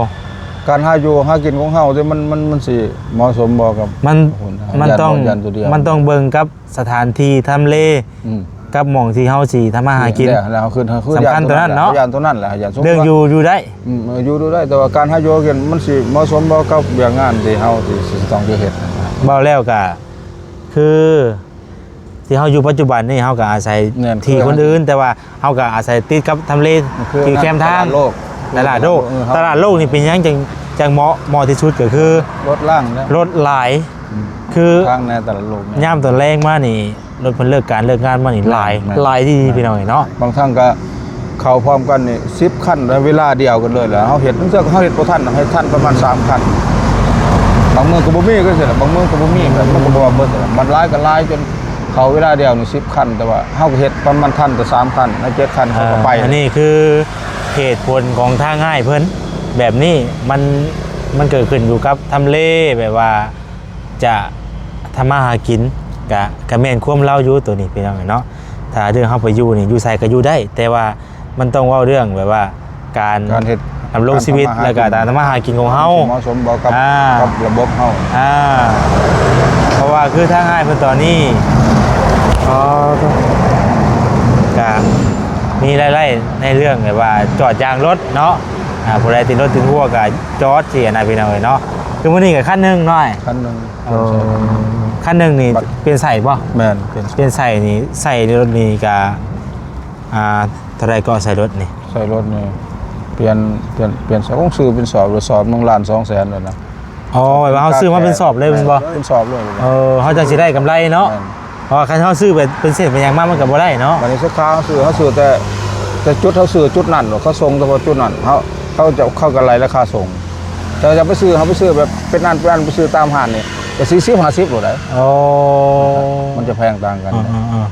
ການຫາຢູ່ຫາກິນຂອງເຮົາ ມັນ ມັນ ມັນຊິເໝາະສົມບໍ່ກັບ ມັນ ມັນຕ້ອງ ມັນຕ້ອງເບິ່ງກັບ ສະຖານທີ່ທຳເລ ອືມ ກັບໝ່ອງທີ່ເຮົາຊິທຳມາຫາກິນ ແລ້ວ ແລ້ວເຮົາຄື ເຮົາຄື ສຳຄັນຕົວນັ້ນເນາະ ຢ້ານຕົວນັ້ນແຫຼະ ຢ້ານສົມມຸດວ່າ ເລື່ອງຢູ່ ຢູ່ໄດ້ ອືມ ເອີ ຢູ່ ຢູ່ໄດ້ ແຕ່ວ່າການຫາຢູ່ຫາກິນມັນຊິເໝາະສົມບໍ່ກັບວຽກງານທີ່ເຮົາຊິ ຊິຕ້ອງໄປເຮັດ? ເວົ້າແລ້ວກະຄື ທີ່ເຮົາຢູ່ປັດຈຸບັນນີ້ ເຮົາກະອາໄສ ແມ່ນ ທີ່ຄົນອື່ນ ແຕ່ວ່າເຮົາກະອາໄສຕິດກັບທຳເລ ຄື ທີ່ແຄມທາງ ຕະຫຼາດໂລກ ເອີ ຕະຫຼາດໂລກນີ້ເປັນຫຍັງຈັ່ງ ຈັ່ງເໝາະ ເໝາະທີ່ສຸດ ກໍຄືລົດລາງ ລົດຫຼາຍ ອືມ ຄືທາງໃນຕະຫຼາດໂລກນີ້ ຍາມຕອນແລງມານີ້ ລົດເພິ່ນເລີກການເລີກງານມານີ້ຫຼາຍ ແມ່ນ ຫຼາຍທີ່ ແມ່ນ ພີ່ນ້ອງເອີຍເນາະ ບາງຄັ້ງກໍເຂົ້າພ້ອມກັນນີ້ສິບຄັນ ໃນເວລາດຽວກັນເລີຍແຫຼະ ເຮົາເຮັດ ບາງເທື່ອເຮົາເຮັດບໍ່ທັນ ເຮັດທັນປະມານສາມຄັນ ບາງມື້ກໍບໍ່ມີ ກໍຊີ້ແຫຼະ ບາງມື້ກໍບໍ່ມີ ມັນກໍບໍ່ວ່າເບິດ ມັນຫຼາຍກໍຫຼາຍຈົນເຂົ້າເວລາດຽວນີ້ສິບຄັນ ແຕ່ວ່າເຮົາກໍເຮັດປະມານທັນແຕ່ສາມຄັນ ໃນເຈັດຄັນເຂົາກໍໄປ ເອີ ອັນນີ້ຄືເຫດຜົນຂອງທາງອ້າຍເພິ່ນ ແບບນີ້ມັນ ມັນກໍຂຶ້ນຢູ່ກັບທຳເລ ແບບວ່າ ຈະທຳມາຫາກິນ ກະ ກະແມ່ນຄວາມລາວຢູ່ໂຕນີ້ພີ່ນ້ອງເອີຍເນາະ ຖ້າເລື່ອງເຮົາໄປຢູ່ນີ້ ຢູ່ໃສກະຢູ່ໄດ້ ແຕ່ວ່າມັນຕ້ອງເວົ້າເລື່ອງແບບວ່າ ການ ການເຮັດ ດຳລົງຊີວິດ ການທຳມາຫາກິນ ແລ້ວກະການທຳມາຫາກິນຂອງເຮົາ ມັນຊິເໝາະສົມບໍ່ກັບ ອ່າ ກັບລະບົບເຮົາ ອ່າ ເພາະວ່າຄືທາງອ້າຍເພິ່ນຕອນນີ້ ອໍ ກະມີລາຍໄດ້ໃນເລື່ອງແບບວ່າຈອດຢາງລົດເນາະ ອ່າ ຜູ້ໃດຕິດລົດຕິດຮົວກະຈອດຊີ້ນະ ພີ່ນ້ອງເອີຍເນາະ ຄືມື້ນີ້ກະຄັນໜຶ່ງເນາະ ຄັນໜຶ່ງ ໂອ້ ຄັນໜຶ່ງນີ້ປ່ຽນໃສ່ບໍ່? ແມ່ນ ປ່ຽນໃສ່ ປ່ຽນໃສ່ນີ້ ໃສ່ລົດນີ້ກະ ອ່າ ເທົ່າໃດກໍໃສ່ລົດນີ້? ໃສ່ລົດນີ້ ປ່ຽນ ປ່ຽນ ປ່ຽນ ຂອງຊື້ເປັນສອບ ສອບໜຶ່ງລ້ານສອງແສນໂລດນະ ອໍ ແບບວ່າເຮົາຊື້ມາເປັນສອບເລີຍແມ່ນບໍ່? ເປັນສອບເລີຍ ເອີ ເຮົາຈັ່ງຊິໄດ້ກຳໄລເນາະ ແມ່ນ ເພາະວ່າຄັນເຮົາຊື້ແບບເປັນເສັ້ນເປັນຫຍັງມາ ມັນກໍບໍ່ໄດ້ເນາະ ບັດນີ້ເຮົາຊື້ ເຮົາຊື້ແຕ່ ແຕ່ຈຸດ ເຮົາຊື້ຈຸດນັ້ນ ເຂົາສົ່ງແຕ່ວ່າຈຸດນັ້ນ ເຮົາ ເຂົາເຈົ້າ ເຂົາກໍໄລ່ລາຄາສົ່ງ ແຕ່ວ່າຈະໄປຊື້ ເຮົາໄປຊື້ແບບເປັນອັນ ເປັນອັນ ໄປຊື້ຕາມຮ້ານນີ້ ກໍສີ່ສິບ ຫ້າສິບໂລດໄດ໋ ໂອ້ ມັນຈະແພງຕ່າງກັນ ເອີ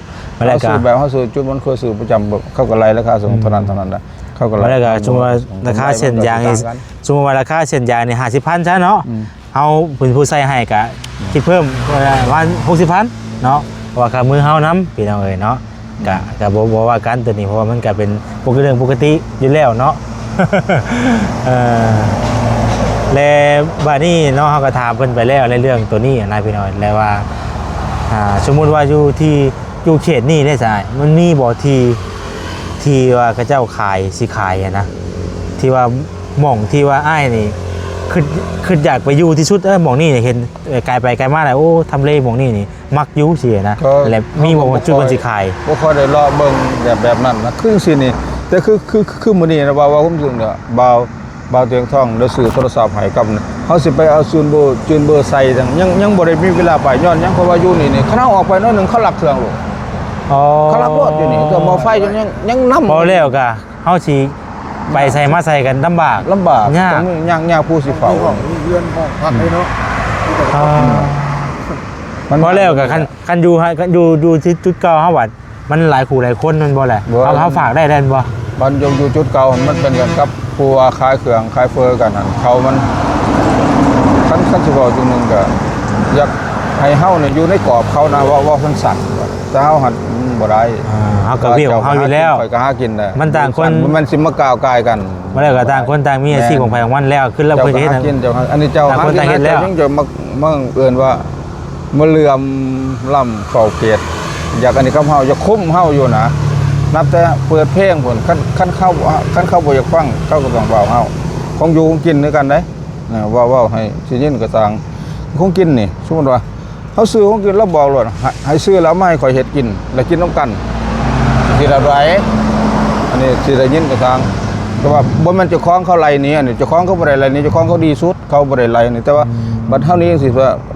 ໆໆ ແລ້ວກໍເຮົາຊື້ແບບ ເຮົາຊື້ຈຸດ ມັນຄືຊື້ປະຈຳ ເຂົາກໍໄລ່ລາຄາສົ່ງເທົ່ານັ້ນ ເທົ່ານັ້ນແຫຼະ ເຂົາກໍໄລ່ ແລ້ວກໍສົມມຸດວ່າລາຄາເສັ້ນຢາງນີ້ ສົມມຸດວ່າລາຄາເສັ້ນຢາງນີ້ຫ້າສິບພັນຊະເນາະ ອືມ ເຮົາເປັນຜູ້ໃສ່ໃຫ້ກະຄິດເພີ່ມປະມານຫົກສິບພັນເນາະ ເພາະວ່າຄ່າມືເຮົານຳ ພີ່ນ້ອງເອີຍເນາະ ກະ ກະບໍ່ ບໍ່ວ່າກັນໂຕນີ້ ເພາະວ່າມັນກະເປັນປົກກະ ເລື່ອງປົກກະຕິຢູ່ແລ້ວເນາະ ເອີ ແລະ ບາດນີ້ເນາະ ເຮົາກະຖາມເພິ່ນໄປແລ້ວໃນເລື່ອງໂຕນີ້ນະ ພີ່ນ້ອງ ແລະວ່າ ອ່າ ສົມມຸດວ່າຢູ່ທີ່ ຢູ່ເຂດນີ້ເດ້ຊະ ມັນມີບໍ່ທີ່ ທີ່ວ່າເຂົາເຈົ້າຂາຍ ຊິຂາຍຫັ້ນນະ ທີ່ວ່າໝ່ອງທີ່ວ່າອ້າຍນີ້ຄຶດ ຄຶດຢາກໄປຢູ່ທີ່ສຸດ ເອີ ໝ່ອງນີ້ເຫັນ ເອີ ກາຍໄປກາຍມາແລ້ວ ໂອ້ ທຳເລໝ່ອງນີ້ນີ້ມັກຢູ່ຊີ້ນະ ກໍ ແລະມີບໍ່ຈຸດເພິ່ນຊິຂາຍ? ບໍ່ຄ່ອຍໄດ້ເລາະເບິ່ງແບບ ແບບນັ້ນນະ ຄືຈັ່ງຊີ້ນີ້ ແຕ່ຄື ຄື ຄືມື້ນີ້ນະ ເວົ້າ ເວົ້າຄວາມຈິງເດີ ບ່າວ ບ່າວຕຽງທອງໄດ້ຊື້ໂທລະສັບໃຫ້ກັບ ເຮົາຊິໄປເອົາຈື່ນເບີ ຈື່ນເບີໃສ່ ຍັງ ຍັງບໍ່ໄດ້ມີເວລາໄປ ຍ້ອນຫຍັງ ເພາະວ່າຢູ່ນີ້ນີ້ ຄັນເຮົາອອກໄປໜ້ອຍໜຶ່ງ ເຂົາລັກເຄື່ອງໂລດ. ອໍ ເຂົາລັກໂລດຢູ່ນີ້ ເຄື່ອງໝໍ້ໄຟຍັງ ຍັງນຳ ເວົ້າແລ້ວກະ ເຮົາຊິໄປໃສ່ມາໃສ່ກັນລຳບາກ ລຳບາກ ຍາກ ຕ້ອງຍາກ ຍາກຜູ້ຊິເຝົ້າ ມີຫ້ອງ ມີເຮືອນ ຫ້ອງພັກໃຫ້ເນາະ ອ່າ ມັນ ເວົ້າແລ້ວກະ ຄັນ ຄັນຢູ່ ຄັນຢູ່ ຢູ່ທີ່ຈຸດເກົ່າເຮົາບັດ ມັນຫຼາຍຄູ່ຫຼາຍຄົນແມ່ນບໍ່ແຫຼະ? ບໍ່ ເຮົາ ເຮົາຝາກໄດ້ແມ່ນບໍ່? ມັນຢູ່ ຢູ່ຈຸດເກົ່າ ມັນເປັນກັນກັບຜູ້ວ່າຂາຍເຄື່ອງຂາຍເຟີກັນຫັ້ນ ເຂົາມັນ ຄັນ ຄັນຊິເວົ້າຈັ່ງໜຶ່ງກະ ຢາກໃຫ້ເຮົານີ້ຢູ່ໃນກອບເຂົານະ ເວົ້າ ເວົ້າສັ້ນໆ ແຕ່ເຮົາຫັ້ນ ອືມ ບໍ່ໄດ້ ອ່າ ເຮົາກະວຽກຂອງເຮົາຢູ່ແລ້ວ ຂ້ອຍກະຫາກິນແຫຼະ ມັນຕ່າງຄົນ ບໍ່ແມ່ນຊິມາກ້າວກ່າຍກັນ ບໍ່ໄດ້ ກະຕ່າງຄົນຕ່າງມີອາຊີບຂອງໃຜຂອງມັນແລ້ວ ຄືລາວເພິ່ນເຮັດ ຕ່າງຄົນຕ່າງເອີ້ນວ່າ ມາເຫຼື່ອມລ້ຳເຝົ້າເຂດ ຢາກອັນນີ້ກັບເຮົາ ຢາກຄຸມເຮົາຢູ່ນະ ນັບແຕ່ເປີດເພງພຸ້ນ ຄັນ ຄັນເຂົາ ຄັນເຂົາບໍ່ຢາກຟັງ ເຂົາກໍຕ້ອງເວົ້າເຮົາ ຂອງຢູ່ຂອງກິນຄືກັນເດ້ ເວົ້າ ເວົ້າໃຫ້ຊິຍິນກໍຊ່າງ ຂອງກິນນີ້ ສົມມຸດວ່າເຮົາຊື້ຂອງກິນ ລາວບອກໂລດ ໃຫ້ ໃຫ້ຊື້ແລ້ວເອົາມາໃຫ້ຂ້ອຍເຮັດກິນ ແລ້ວກິນນຳກັນ ຊິໄດ້ໃດ ອັນນີ້ຊິໄດ້ຍິນກໍຊ່າງ ແຕ່ວ່າບໍ່ແມ່ນເຈົ້າຂອງເຂົາໄລ່ໜີ ອັນນີ້ເຈົ້າຂອງເຂົາບໍ່ໄດ້ໄລ່ໜີ ເຈົ້າຂອງເຂົາດີສຸດ ເຂົາບໍ່ໄດ້ໄລ່ນີ້ ແຕ່ວ່າ ອືມ ບັດເຮົານີ້ຈັ່ງຊີ້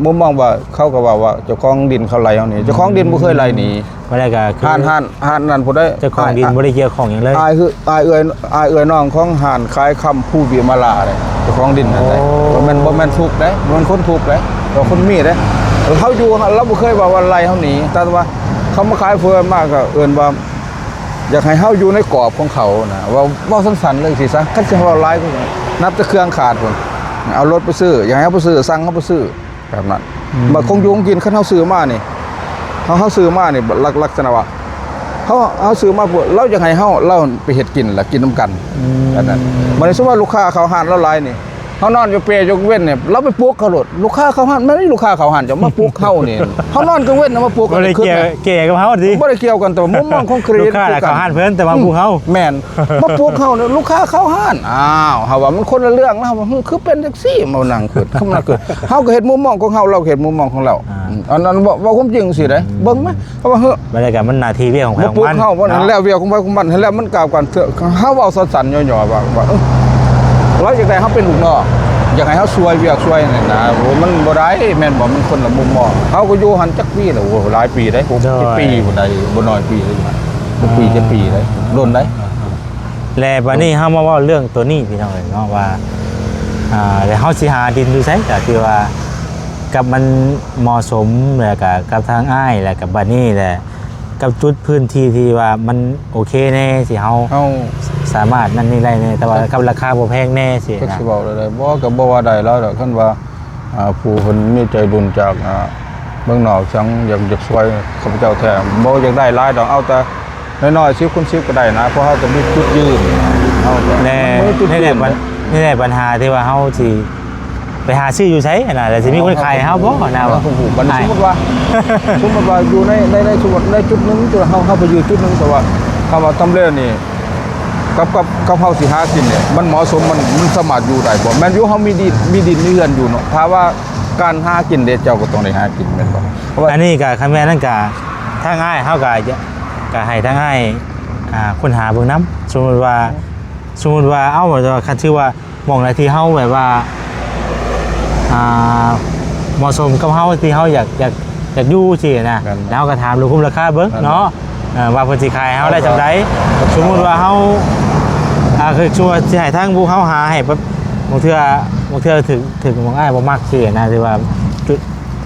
ມຸມມອງວ່າ ເຂົາກໍເວົ້າວ່າເຈົ້າຂອງດິນເຂົາໄລ່ເຮົານີ້ ເຈົ້າຂອງດິນບໍ່ເຄີຍໄລ່ໜີ ບໍ່ໄດ້ກໍຄື ຮ້ານ ຮ້ານ ຮ້ານນັ້ນຜູ້ໃດ ເຈົ້າຂອງດິນບໍ່ໄດ້ກ່ຽວຂ້ອງຫຍັງເລີຍ ອ້າຍເອື້ອຍ ອ້າຍເອື້ອຍ ອ້າຍເອື້ອຍນ້ອງຂອງຮ້ານຂາຍຄຳພູວິມາລາເດ້ ເຈົ້າຂອງດິນນັ້ນເດ້ ໂອ້ ບໍ່ແມ່ນ ບໍ່ແມ່ນທຸກເດ້ ບໍ່ແມ່ນຄົນທຸກເດ້ ແຕ່ຄົນມີເດ້ ເຮົາຢູ່ ເຮົາ ລາວບໍ່ເຄີຍວ່າ ວ່າໄລ່ເຮົາໜີ ແຕ່ວ່າເຂົາມາຂາຍເຟືອມາກໍເອີ້ນວ່າ ຢາກໃຫ້ເຮົາຢູ່ໃນກອບຂອງເຂົານະ ເວົ້າ ເວົ້າສັ້ນໆເລີຍຊີ້ຊະ ຄັນຊິເວົ້າຫຼາຍກໍນັບແຕ່ເຄື່ອງຂາດພຸ້ນ ເອົາລົດໄປຊື້ ຢາກໃຫ້ເຮົາໄປຊື້ ສັ່ງເຮົາໄປຊື້ ແບບນັ້ນ ອືມ ບາດຂອງຢູ່ຂອງກິນ ຄັນເຮົາຊື້ມານີ້ ເຮົາ ເຮົາຊື້ມານີ້ ລັກ ລັກສະນະວ່າ ເຮົາ ເຮົາຊື້ມາປຸບ ລາວຢາກໃຫ້ເຮົາ ລາວໄປເຮັດກິນ ແລ້ວກິນນຳກັນ ອືມ ແບບນັ້ນ ບາດນີ້ສົມມຸດວ່າລູກຄ້າເຂົ້າຮ້ານລາວຫຼາຍນີ້ ເຮົານອນຢູ່ເປຍົກເວັ້ນນີ້ ລາວໄປປຸກເຂົາໂລດ ລູກຄ້າເຂົ້າຮ້ານ ແມ່ນລູກຄ້າເຂົ້າຮ້ານ ເຈົ້າມາປຸກເຮົານີ້ ເຮົານອນກາງເວັນນະ ມາປຸກ ບໍ່ໄດ້ກ່ຽວ ເຂົາເກີດ ກ່ຽວກັບເຮົາຕິ ບໍ່ໄດ້ກ່ຽວກັນ ແຕ່ວ່າມຸມມອງຂອງຄຣີດ ລູກຄ້າເຂົ້າຮ້ານເພິ່ນ ແຕ່ວ່າ ອືມ ປຸກເຮົາ ແມ່ນ ມາປຸກເຮົານີ້ ລູກຄ້າເຂົ້າຮ້ານ ອ້າວ ເຮົາວ່າມັນຄົນລະເລື່ອງ ເຮົາວ່າ ຄືເປັນຈັ່ງຊີ້ ມານັ່ງຄຶດ ເຮົາມານັ່ງຄຶດ ເຮົາກໍເຮັດມຸມມອງຂອງເຮົາ ລາວກໍເຮັດມຸມມອງຂອງລາວ ອ່າ ອືມ ອັນນັ້ນເວົ້າ ເວົ້າຄວາມຈິງຊີ້ເດ້ ເບິ່ງມາ ເຮົາວ່າ ເຮີ້ ມັນກໍມັນໜ້າທີ່ວຽກຂອງໃຜຂອງມັນ ມາປຸກເຮົາ ເນາະ ແລ້ວວຽກຂອງໃຜຂອງມັນ ແລ້ວມັນກ້າວກັນເຖາະ ເຮົາເວົ້າສັ້ນໆຫຍໍ້ໆວ່າ ວ່າ ເອີ ລາວຢາກໄດ້ເຮົາເປັນລູກນ້ອງ ຢາກໃຫ້ເຮົາຊ່ວຍວຽກຊ່ວຍຫຍັງນະ ໂອ້ ມັນບໍ່ໄດ້ແມ່ນບໍ່ ມັນຄົນລະມຸມມອງ ເຮົາກໍຢູ່ຫັ້ນຈັກປີແລ້ວ ໂອ້ ຫຼາຍປີເດ້ ຫົກເຈັດປີພຸ້ນໃດ໋ ບໍ່ໜ້ອຍປີເດ້ ຫົກປີເຈັດປີເດ້ ດົນໃດ໋. ແລະບາດນີ້ເຮົາມາເວົ້າເລື່ອງໂຕນີ້ພີ່ນ້ອງເອີຍເນາະ ວ່າ ອ່າ ແລະເຮົາຊິຫາດິນຢູ່ໃສ ກໍຖືວ່າກັບມັນເໝາະສົມ ແລະກໍກັບທາງອ້າຍ ແລະກັບບາດນີ້ແຫຼະ ກັບຈຸດພື້ນທີ່ທີ່ວ່າມັນໂອເຄແດ່ ທີ່ເຮົາ ເຮົາສາມາດນັ້ນນີ້ໄດ້ແດ່ ແຕ່ວ່າກັບລາຄາບໍ່ແພງແດ່ຊີ້ນະ ຈັກຊິເວົ້າແນວໃດ ບໍ່ ກໍບໍ່ວ່າໄດ້ຫຼາຍດອກ ຄັນວ່າ ອ່າ ຜູ້ເພິ່ນມີໃຈບຸນຈາກ ອ່າ ເມືອງນອກ ຈັ່ງຢາກ ຢາກຊ່ວຍຂ້າພະເຈົ້າແທ້ ບໍ່ຢາກໄດ້ຫຼາຍດອກ ເອົາແຕ່ ນ້ອຍໆ ສິບຄູນສິບກໍໄດ້ນະ ເພາະເຮົາຈະມີຈຸດຢືນ ເຮົາຈະ ແລະ ມີຈຸດ ນີ້ແຫຼະ ຢືນ ບັນ ນີ້ແຫຼະບັນຫາທີ່ວ່າເຮົາຊິໄປຫາຊື້ຢູ່ໃສຫັ້ນນະ ແລ້ວຊິມີຄົນຂາຍໃຫ້ເຮົາບໍ່ນະ ເຮົາບໍ່ຮູ້ ບັດນີ້ ອ້າຍ ສົມມຸດວ່າ ສົມມຸດວ່າຢູ່ໃນ ໃນ ໃນ ສົມມຸດໃນຈຸດໜຶ່ງ ເຮົາ ເຮົາໄປຢູ່ຈຸດໜຶ່ງ ແຕ່ວ່າຄຳວ່າທຳເລນີ້ ກັບ ກັບ ກັບເຮົາຊິຫາກິນນີ້ ມັນເໝາະສົມ ມັນ ມັນສາມາດຢູ່ໄດ້ບໍ່ ແມ່ນຢູ່ ເຮົາມີດິນ ມີດິນມີເຮືອນຢູ່ເນາະ ຖ້າວ່າການຫາກິນເດ້ ເຈົ້າກໍຕ້ອງໄດ້ຫາກິນແມ່ນບໍ່ ເພາະວ່າ ອັນນີ້ກໍ ຄັນແມ່ນນັ້ນກໍ ທາງອ້າຍເຮົາກໍ ກໍໃຫ້ທາງອ້າຍ ອ່າ ຄົ້ນຫາເບິ່ງນຳ ສົມມຸດວ່າ ສົມມຸດວ່າ ເອົ້າ ຄັນຖືວ່າ ໝ່ອງໃດທີ່ເຮົາແບບວ່າ ອ່າ ເໝາະສົມກັບເຮົາ ທີ່ເຮົາຢາກ ຢາກ ຢາກຢູ່ຊີ້ນະ ແມ່ນ ແລ້ວເຮົາກໍຖາມລາຄາເບິ່ງເນາະ ເອີ ວ່າເພິ່ນຊິຂາຍໃຫ້ເຮົາໄດ້ສ່ຳໃດ ສົມມຸດວ່າເຮົາ ອ່າ ຄື ສົມມຸດວ່າຊິໃຫ້ທາງພວກເຮົາຫາໃຫ້ແບບ ບາງເທື່ອ ບາງເທື່ອຖືກ ຖືກໝ່ອງອ້າຍບໍ່ມັກຊີ້ນະ ຖືວ່າຈຸດ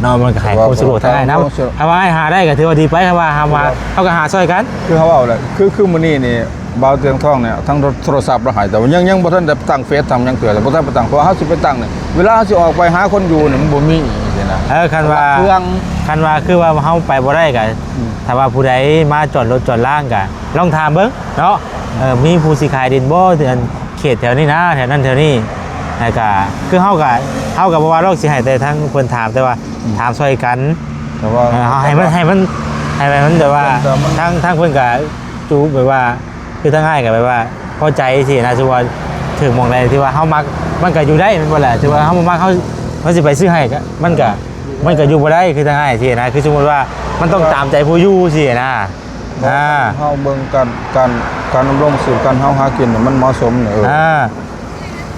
ເນາະ ມັນກໍໃຫ້ຄວາມສະດວກທາງອ້າຍນຳ ຖ້າວ່າອ້າຍຫາໄດ້ກໍຖືວ່າດີໄປ ຖ້າວ່າຫາມາ ເຮົາກໍຫາຊ່ອຍກັນ ຄືເຮົາເວົ້າແຫຼະ ຄື ຄືມື້ນີ້ນີ້ ບ່າວຕຽງທອງນີ້ ທັງໂທລະສັບລາວໃຫ້ ແຕ່ວ່າຍັງ ຍັງບໍ່ທັນໄດ້ຕັ້ງເຟສ ຕັ້ງຫຍັງເທື່ອ ບໍ່ທັນໄປຕັ້ງ ເພາະວ່າເຮົາຊິໄປຕັ້ງນີ້ ເວລາເຮົາຊິອອກໄປຫາຄົນຢູ່ນີ້ ມັນບໍ່ມີຊີ້ນະ ເອີ ຄັນວ່າ ເຄື່ອງ ຄັນວ່າຄືວ່າເຮົາໄປບໍ່ໄດ້ກໍ ອືມ ຖ້າວ່າຜູ້ໃດມາຈອດລົດຈອດລາງກໍລອງຖາມເບິ່ງເນາະ ເອີ ມີຜູ້ຊິຂາຍດິນບໍ່ ເຂດແຖວນີ້ນະ ແຖວນັ້ນແຖວນີ້ ແລ້ວກະ ຄືເຮົາກະ ເຮົາກະບໍ່ວ່າດອກ ຊິໃຫ້ແຕ່ທາງເພິ່ນຖາມ ແຕ່ວ່າ ອືມ ຖາມຊ່ອຍກັນ ແຕ່ວ່າ ເອີ ເຮົາໃຫ້ມັນ ໃຫ້ມັນ ໃຫ້ມັນແບບວ່າ ແຕ່ມັນ ທາງ ທາງເພິ່ນກະຈູແບບວ່າ ຄືທາງອ້າຍກະແບບວ່າພໍໃຈຊີ້ນະ ສົມມຸດວ່າຖືກໝ່ອງໃດທີ່ວ່າເຮົາມັກ ມັນກະຢູ່ໄດ້ແມ່ນບໍ່ລະ ຖືວ່າເຮົາບໍ່ມັກ ເຮົາ ເຮົາຊິໄປຊື້ໃຫ້ກະ ມັນກະ ມັນກະຢູ່ບໍ່ໄດ້ ຄືທາງອ້າຍຊີ້ນະ ຄືສົມມຸດວ່າມັນຕ້ອງຕາມໃຈຜູ້ຢູ່ຊີ້ນະ ອ່າ ເຮົາເບິ່ງການ ການ ການດຳລົງຊີບ ການເຮົາຫາກິນນີ້ ມັນເໝາະສົມນີ້ ເອີ ອ່າ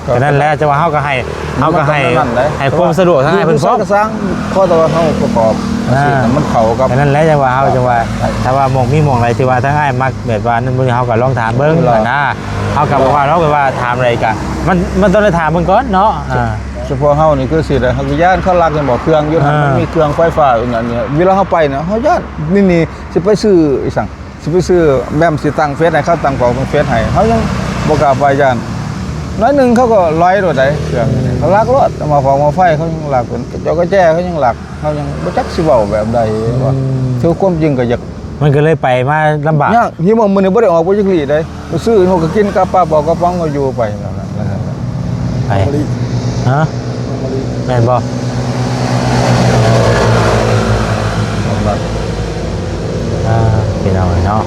ກໍນັ້ນແຫຼະ ຈັ່ງວ່າເຮົາກໍໃຫ້ ເຮົາກໍໃຫ້ ມັນຕ້ອງແນວນັ້ນແຫຼະ ໃຫ້ຄວາມສະດວກທາງອ້າຍເພິ່ນພ້ອມ ຢູ່ໃສກໍຊ່າງ ຂໍແຕ່ວ່າເຮົາປະກອບອາ ອາ ຊີບນັ້ນມັນເຂົ້າກັບ ກໍນັ້ນແຫຼະ ຈັ່ງວ່າເຮົາ ອ່າ ຈັ່ງວ່າ ຖ້າວ່າໝ່ອງມີໝ່ອງໃດທີ່ວ່າທາງອ້າຍມັກແບບວ່ານັ້ນ ເຮົາກໍລອງຖາມເບິ່ງຫັ້ນນະ ເຮົາກໍບໍ່ວ່າ ເຮົາກໍວ່າຖາມໃດກໍ ມັນ ມັນຕ້ອງໄດ້ຖາມເບິ່ງກ່ອນເນາະ ອາ ສະເພາະເຮົານີ້ຄືຊິໄດ້ ເຮົາກໍຢ້ານເຂົາລັກແມ່ນບໍ່ ເຄື່ອງຢູ່ຫັ້ນ ອ່າ ມັນມີເຄື່ອງໄຟຟ້າອີ່ຫຍັງນີ້ ເວລາເຮົາໄປນະ ເຮົາຢ້ານ ນີ້ ນີ້ ຊິໄປຊື້ອີ່ຫຍັງ ຊິໄປຊື້ແບມ ຊິຕັ້ງເຟສໃຫ້ເຂົາ ຕັ້ງຂອງເຟສໃຫ້ ເຮົາຍັງບໍ່ກ້າໄປ ຢ້ານ ໜ້ອຍໜຶ່ງເຂົາກໍຫຼອຍໂລດໃດ ເຄື່ອງ ເຂົາລັກໂລດ ໝໍ້ຟອງໝໍ້ໄຟເຂົາຍັງລັກ ເປັນກະຈົກກະແຈເຂົາຍັງລັກ ເຮົາຍັງບໍ່ຈັກຊິເວົ້າແບບໃດວ່າ ອືມ ຄືຄວາມຈິງກໍຢາກ ມັນກໍເລີຍໄປມາລຳບາກ ຍາກ ທີ່ວ່າມື້ນີ້ບໍ່ໄດ້ອອກໄປຈັກຫຼີ້ໃດ ໄປຊື້ເຮົາກໍກິນກັບປາເປົ່າກະປ໋ອງກໍຢູ່ໄປນັ້ນແຫຼະ ໄປ ຮະ ແມ່ນບໍ່? ອ່າ ພີ່ນ້ອງເອີຍເນາະ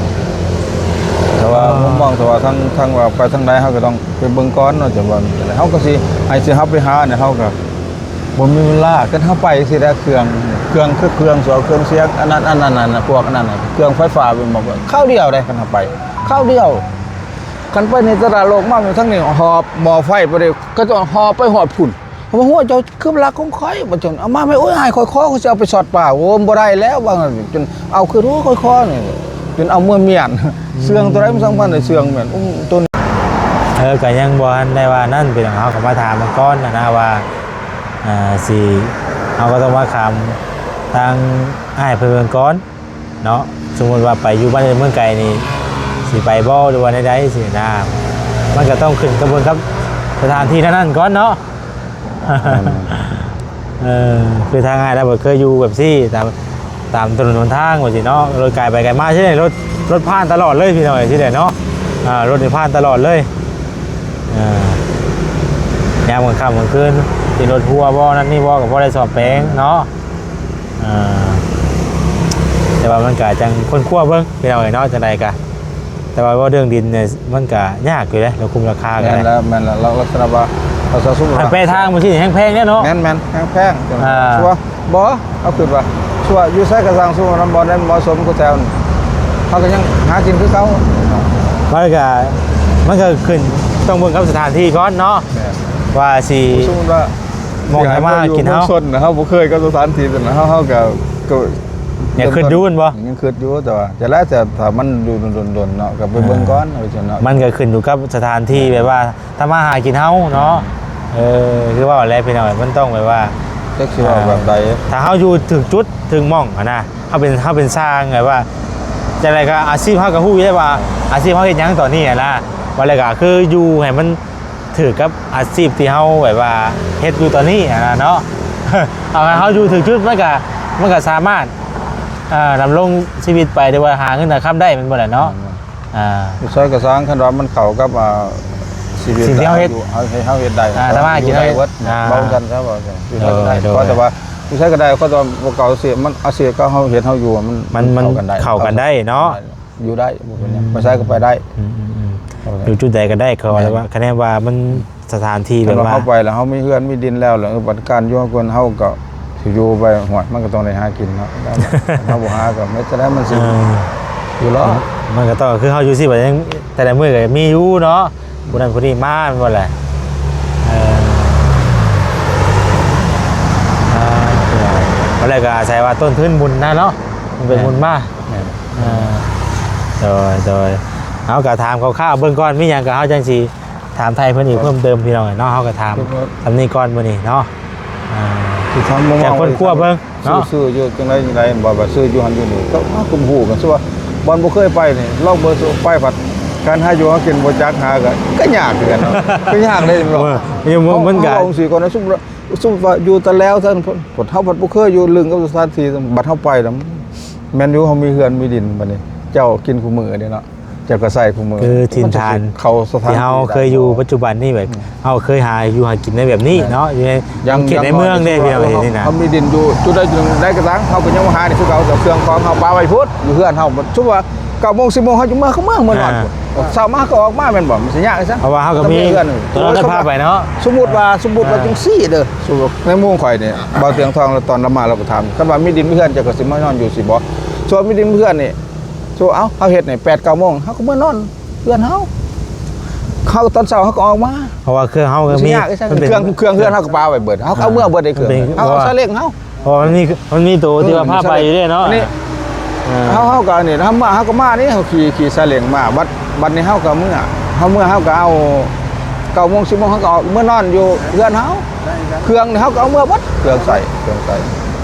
ແຕ່ວ່າ ອ່າ ມຸມມອງ ແຕ່ວ່າທາງ ທາງວ່າໄປທາງໃດ ເຮົາກໍຕ້ອງໄປເບິ່ງກ່ອນເນາະ ຈະວ່າ ເຮົາກໍຊິ ໃຫ້ຊິເຮົາໄປຫານີ້ ເຮົາກໍ ບໍ່ມີເວລາ ຄັນເຮົາໄປຈັ່ງຊີ້ແຫຼະ ເຄື່ອງ ເຄື່ອງຄືເຄື່ອງສອກເຄື່ອງສຽງ ອັນນັ້ນ ອັນນັ້ນ ອັນນັ້ນ ພວກອັນນັ້ນ ເຄື່ອງໄຟຟ້າແມ່ນບໍ່ ຄາວດຽວເດ້ ຄັນເຮົາໄປ ຄາວດຽວ ຄັນໄປໃນຕະຫຼາດໂລກມາທາງນີ້ ຫອບໝໍ້ໄຟໄປເດ້ ເຂົາເຈົ້າຫອບໄປຮອດພຸ້ນ ເຂົາວ່າ ໂອ້ຍ ເຈົ້າຄືລັກຂອງຂ້ອຍ ບາດເຈົ້າເອົາມາແມ່ ໂອ້ຍ ອ້າຍຂ້ອຍຂໍ ຂ້ອຍຊິເອົາໄປຊອດປາ ໂອ້ ບໍ່ໄດ້ແລ້ວ ວ່າຊັ້ນ ຈົນເອົາຄືນ ໂອ້ ຂ້ອຍຂໍນີ້ ຈົນເອົາເມືອມ້ຽນ ເຊື່ອງໂຕໃດມັນສຳຄັນ ເຊື່ອງແມ່ນ ອຸ້ມ ໂຕ ເອີ ກໍຍັງບໍ່ທັນໄດ້ວ່ານັ້ນ ພີ່ນ້ອງ ເຮົາກໍມາຖາມເບິ່ງກ່ອນນະວ່າ ອ່າ ຊິ ເຮົາກໍຕ້ອງມາຖາມທາງອ້າຍເພິ່ນເບິ່ງກ່ອນເນາະ ສົມມຸດວ່າໄປຢູ່ບ້ານອື່ນເມືອງໄກນີ້ ຊິໄປບໍ່ ຫຼືວ່າແນວໃດຊີ້ນະ ມັນກໍຕ້ອງຂຶ້ນກັບເບິ່ງກັບສະຖານທີ່ນັ້ນໆກ່ອນເນາະ ແມ່ນ ເອີ ຄືທາງອ້າຍລາວເພິ່ນເຄີຍຢູ່ແບບຊີ້ ຕາມ ຕາມຖະໜົນຫົນທາງວ່າຊີ້ເນາະ ລົດກາຍໄປກາຍມາຊີ້ ລົດ ລົດຜ່ານຕະຫຼອດເລີຍ ພີ່ນ້ອງເອີຍ ຊີ້ແຫຼະເນາະ ອ່າ ລົດນີ້ຜ່ານຕະຫຼອດເລີຍ ອ່າ ຍາມກາງຄ່ຳກາງຄືນ ຊິລົດຮົ່ວບໍ່ ນັ້ນນີ້ບໍ່ ກໍບໍ່ໄດ້ສ້ອມແປງເນາະ ອ່າ ແຕ່ວ່າມັນກະຈັ່ງຄົ້ນຄວ້າເບິ່ງ ພີ່ນ້ອງເອີຍເນາະ ຈັ່ງໃດກະ ແຕ່ວ່າເວົ້າເລື່ອງດິນນີ້ ມັນກະຍາກຢູ່ເດ້ ລາຄາ ລາຄາກໍ ແມ່ນແລ້ວ ແມ່ນແລ້ວ ລັກສະນະວ່າ ເຮົາສະສົມ ຄັນແປທາງມັນຊິແຮງແພງເດ້ເນາະ ແມ່ນໆ ແຮງແພງ ອ່າ ວ່າ ບໍ່ ເຮົາຄິດວ່າ ວ່າຢູ່ໃສກໍຊ່າງ ສົມມຸດວ່າບ່ອນໃດມັນເໝາະສົມ ຄືແຖວນີ້ ເຮົາກໍຍັງຫາກິນຄືເກົ່າ ມັນກໍ ມັນກໍຂຶ້ນ ຕ້ອງເບິ່ງກັບສະຖານທີ່ກ່ອນເນາະ ແມ່ນ ວ່າຊິ ສົມມຸດວ່າ ໝ່ອງທຳມາຫາກິນເຮົາ ເຮົາບໍ່ເຄີຍກັບສະຖານທີ່ຕົວນັ້ນ ເຮົາ ເຮົາກໍ ກໍ ຍັງຄິດຢູ່ແມ່ນບໍ່? ຍັງຄິດຢູ່ ແຕ່ວ່າ ຈະແລ້ວແຕ່ ຖ້າມັນຢູ່ດົນໆເນາະ ກໍໄປເບິ່ງກ່ອນ ອ່າ ວ່າຊັ້ນເນາະ ມັນກໍຂຶ້ນຢູ່ກັບສະຖານທີ່ ແມ່ນ ແບບວ່າ ທຳມາຫາກິນເຮົາເນາະ ເອີ ຄືເວົ້າແຫຼະພີ່ນ້ອງ ມັນຕ້ອງແບບວ່າ ຈັກຊິເວົ້າແບບໃດ ອ່າ ຖ້າເຮົາຢູ່ຖືກຈຸດຖືກໝ່ອງຫັ້ນນະ ເຮົາເປັນ ເຮົາເປັນຊ່າງແບບວ່າ ຈັ່ງໃດກໍອາຊີບເຮົາກໍຮູ້ຢູ່ແລ້ວວ່າ ອາຊີບເຮົາເຮັດຫຍັງຕອນນີ້ຫັ້ນນະ ວ່າແລ້ວກໍຄືຢູ່ໃຫ້ມັນຖືກກັບອາຊີບທີ່ເຮົາແບບວ່າເຮັດຢູ່ຕອນນີ້ຫັ້ນນະເນາະ ເອົາໃຫ້ເຮົາຢູ່ຖືກຈຸດ ມັນກໍ ມັນກໍສາມາດ ເອີ ດຳລົງຊີວິດໄປ ຫຼືວ່າຫາເງິນຫາຄຳໄດ້ ແມ່ນບໍ່ລະເນາະ? ອ່າ ຢູ່ໃສກໍຊ່າງ ຄັນວ່າມັນເຂົ້າກັບ ອ່າ ຊີວິດ ສິ່ງທີ່ເຮົາເຮັດ ເຮົາເຮັດ ເຮົາເຮັດໄດ້ ອ່າ ສາມາດກິນໄດ້ເບິດ ອ່າ ເວົ້າກັນຊະ ເວົ້າກັນຢູ່ໃສກໍໄດ້ ຂໍແຕ່ວ່າຢູ່ໃສກໍໄດ້ ຂໍແຕ່ວ່າບໍ່ເກົ່າຊິ ມັນອາຊີບເກົ່າເຮົາເຮັດເຮົາຢູ່ ມັນ ມັນ ມັນເຂົ້າກັນໄດ້ ເຂົ້າກັນໄດ້ເນາະ ຢູ່ໄດ້ ບໍ່ເປັນຫຍັງ ອືມ ໄປໃສກໍໄປໄດ້ ອືມໆໆ ເຂົ້າກັນໄດ້ ຢູ່ຈຸດໃດກໍໄດ້ ເຂົາວ່າ ແມ່ນ ຄະແນນວ່າມັນ ສະຖານທີ່ແບບວ່າ ເຮົາໄປແລ້ວ ເຮົາມີເຮືອນມີດິນແລ້ວ ແລ້ວບັດການຢູ່ເຮົາກ່ອນ ເຮົາກໍຊິຢູ່ໄປ ຫ້ວຍ ມັນກໍຕ້ອງໄດ້ຫາກິນເນາະ ເຮົາບໍ່ຫາກໍເຮັດຈັ່ງໃດ ມັນຊິ ເອີ ຢູ່ລອດ ມັນກໍຕ້ອງ ຄືເຮົາຢູ່ຊີ້ ແຕ່ລະມື້ກໍມີຢູ່ເນາະ ຜູ້ນັ້ນຜູ້ນີ້ມາ ແມ່ນບໍ່ແຫຼະ ເອີ ອ່າ ແລ້ວກໍອາໄສວ່າຕົ້ນທຶນໝູນນະເນາະ ມັນເປັນໝູນມາ ແມ່ນ ອ່າ ໂດຍ ໂດຍ ເຮົາກໍຖາມຄ່າວໆເບິ່ງກ່ອນ ມີຫຍັງກໍເຮົາຈັ່ງຊິ ຖາມໄຖ່ເພິ່ນອີກເພີ່ມເຕີມ ພີ່ນ້ອງເອີຍເນາະ ເຮົາກໍຖາມສ່ຳນີ້ກ່ອນມື້ນີ້ເນາະ ອ່າ ຊິຖາມ ຈັ່ງຄົ້ນຄວ້າເບິ່ງເນາະ ຊື້ຢູ່ຈັ່ງໃດຈັ່ງໃດ ບໍ່ວ່າຊື້ຢູ່ຫັ້ນຢູ່ນີ້ ກໍເຮົາກໍບໍ່ຮູ້ກັນ ສົມມຸດວ່າບ່ອນບໍ່ເຄີຍໄປນີ້ ລອງເບິ່ງ ໄປພັດການຫາຢູ່ຫາກິນບໍ່ຈັກ ຫາກໍ ກໍຍາກຄືກັນເນາະ ກໍຍາກເດ້ ເອີ ມັນກໍ ເຮົາເວົ້າຈັ່ງຊີ້ກ່ອນນະ ສົມມຸດວ່າ ສົມມຸດວ່າຢູ່ຕະແຫຼວຊັ້ນ ເຮົາພັດບໍ່ເຄີຍຢູ່ລຶ້ງກັບສະຖານທີ່ ບັດເຮົາໄປນຳ ແມ່ນຢູ່ ເຮົາມີເຮືອນມີດິນ ບັດນີ້ເຈົ້າກິນຄູ່ມື້ເດ້ເນາະ ເຈົ້າກໍໃຊ້ຄູ່ມື້ ຄືຖິ່ນຖານ ເຂົ້າສະຖານທີ່ທີ່ເຮົາເຄີຍຢູ່ປັດຈຸບັນນີ້ ແບບ ອືມ ເຮົາເຄີຍຫາຢູ່ຫາກິນໃນແບບນີ້ເນາະ ຢູ່ໃນເຂດໃນເມືອງເດ້ ພີ່ນ້ອງເອີຍ ນີ້ນະ ເຮົາມີດິນຢູ່ຈຸດໃດຈຸດໜຶ່ງໃດກໍຕາມ ເຮົາກໍຍັງມາຫານີ້ຄືເກົ່າ ເອົາເຄື່ອງຂອງເຮົາປະໄວ້ພຸ້ນ ຢູ່ເຮືອນເຮົາ ສົມມຸດວ່າເກົ້າໂມງ ສິບໂມງ ເຮົາຈະເມືອ ກໍເມືອ ເມືອນອນພຸ້ນ ອ່າ ເຊົ້າມາກໍອອກມາ ແມ່ນບໍ່? ມັນຊິຍາກອີ່ຫຍັງ ເພາະວ່າເຮົາກໍມີເຮືອນ ໂຕລະພາບໄປເນາະ ສົມມຸດວ່າ ສົມມຸດວ່າ ອ່າ ຈັ່ງຊີ້ເດີ ສົມມຸດວ່າໃນໝູ່ຂ້ອຍນີ້ ບ່າວຕຽງທອງ ແລະ ຕອນລະມາ ລາວກໍຖາມ ຄັນວ່າມີດິນມີເຮືອນ ເຈົ້າກໍຊິມານອນຢູ່ຊີ້ບໍ່? ສ່ວນມີດິນມີເຮືອນນີ້ ສົມມຸດ ເອົາ ເຮົາເຮັດນີ້ ແປດເກົ້າໂມງ ເຮົາກໍເມືອນອນ ເຮືອນເຮົາ ເຮົາຕອນເຊົ້າເຮົາກໍອອກມາ ເພາະວ່າເຄື່ອງເຮົາກໍມີ ມັນຊິຍາກໄດ້ຊັ້ນ ມັນເປັນ ເຄື່ອງ ເຄື່ອງເຮືອນເຮົາກໍປະໄວ້ເບິດ ເຮົາກໍເອົາເມືອໄປເບິດເລີຍ ເຄື່ອງ ເຮົາເອົາຊາເລ້ງເຮົາ ເພາະວ່າມັນມີ ມັນມີໂຕທີ່ວ່າພາໄປຢູ່ເດ້ເນາະ ອັນນີ້ ເອີ ເຮົາ ເຮົາກໍອັນນີ້ ເຮົາມາ ເຮົາກໍມານີ້ ເຮົາຂີ່ ຂີ່ຊາເລ້ງມາ ບັດ ບັດນີ້ເຮົາກໍເມືອ ເຮົາເມືອ ເຮົາກໍເອົາ ເກົ້າໂມງ ສິບໂມງ ເຮົາກໍອອກເມືອນອນຢູ່ເຮືອນເຮົາ ເຄື່ອງນີ້ເຮົາກໍເອົາເມືອເບິດ ເຄື່ອງໃຊ້ ເຄື່ອງໃຊ້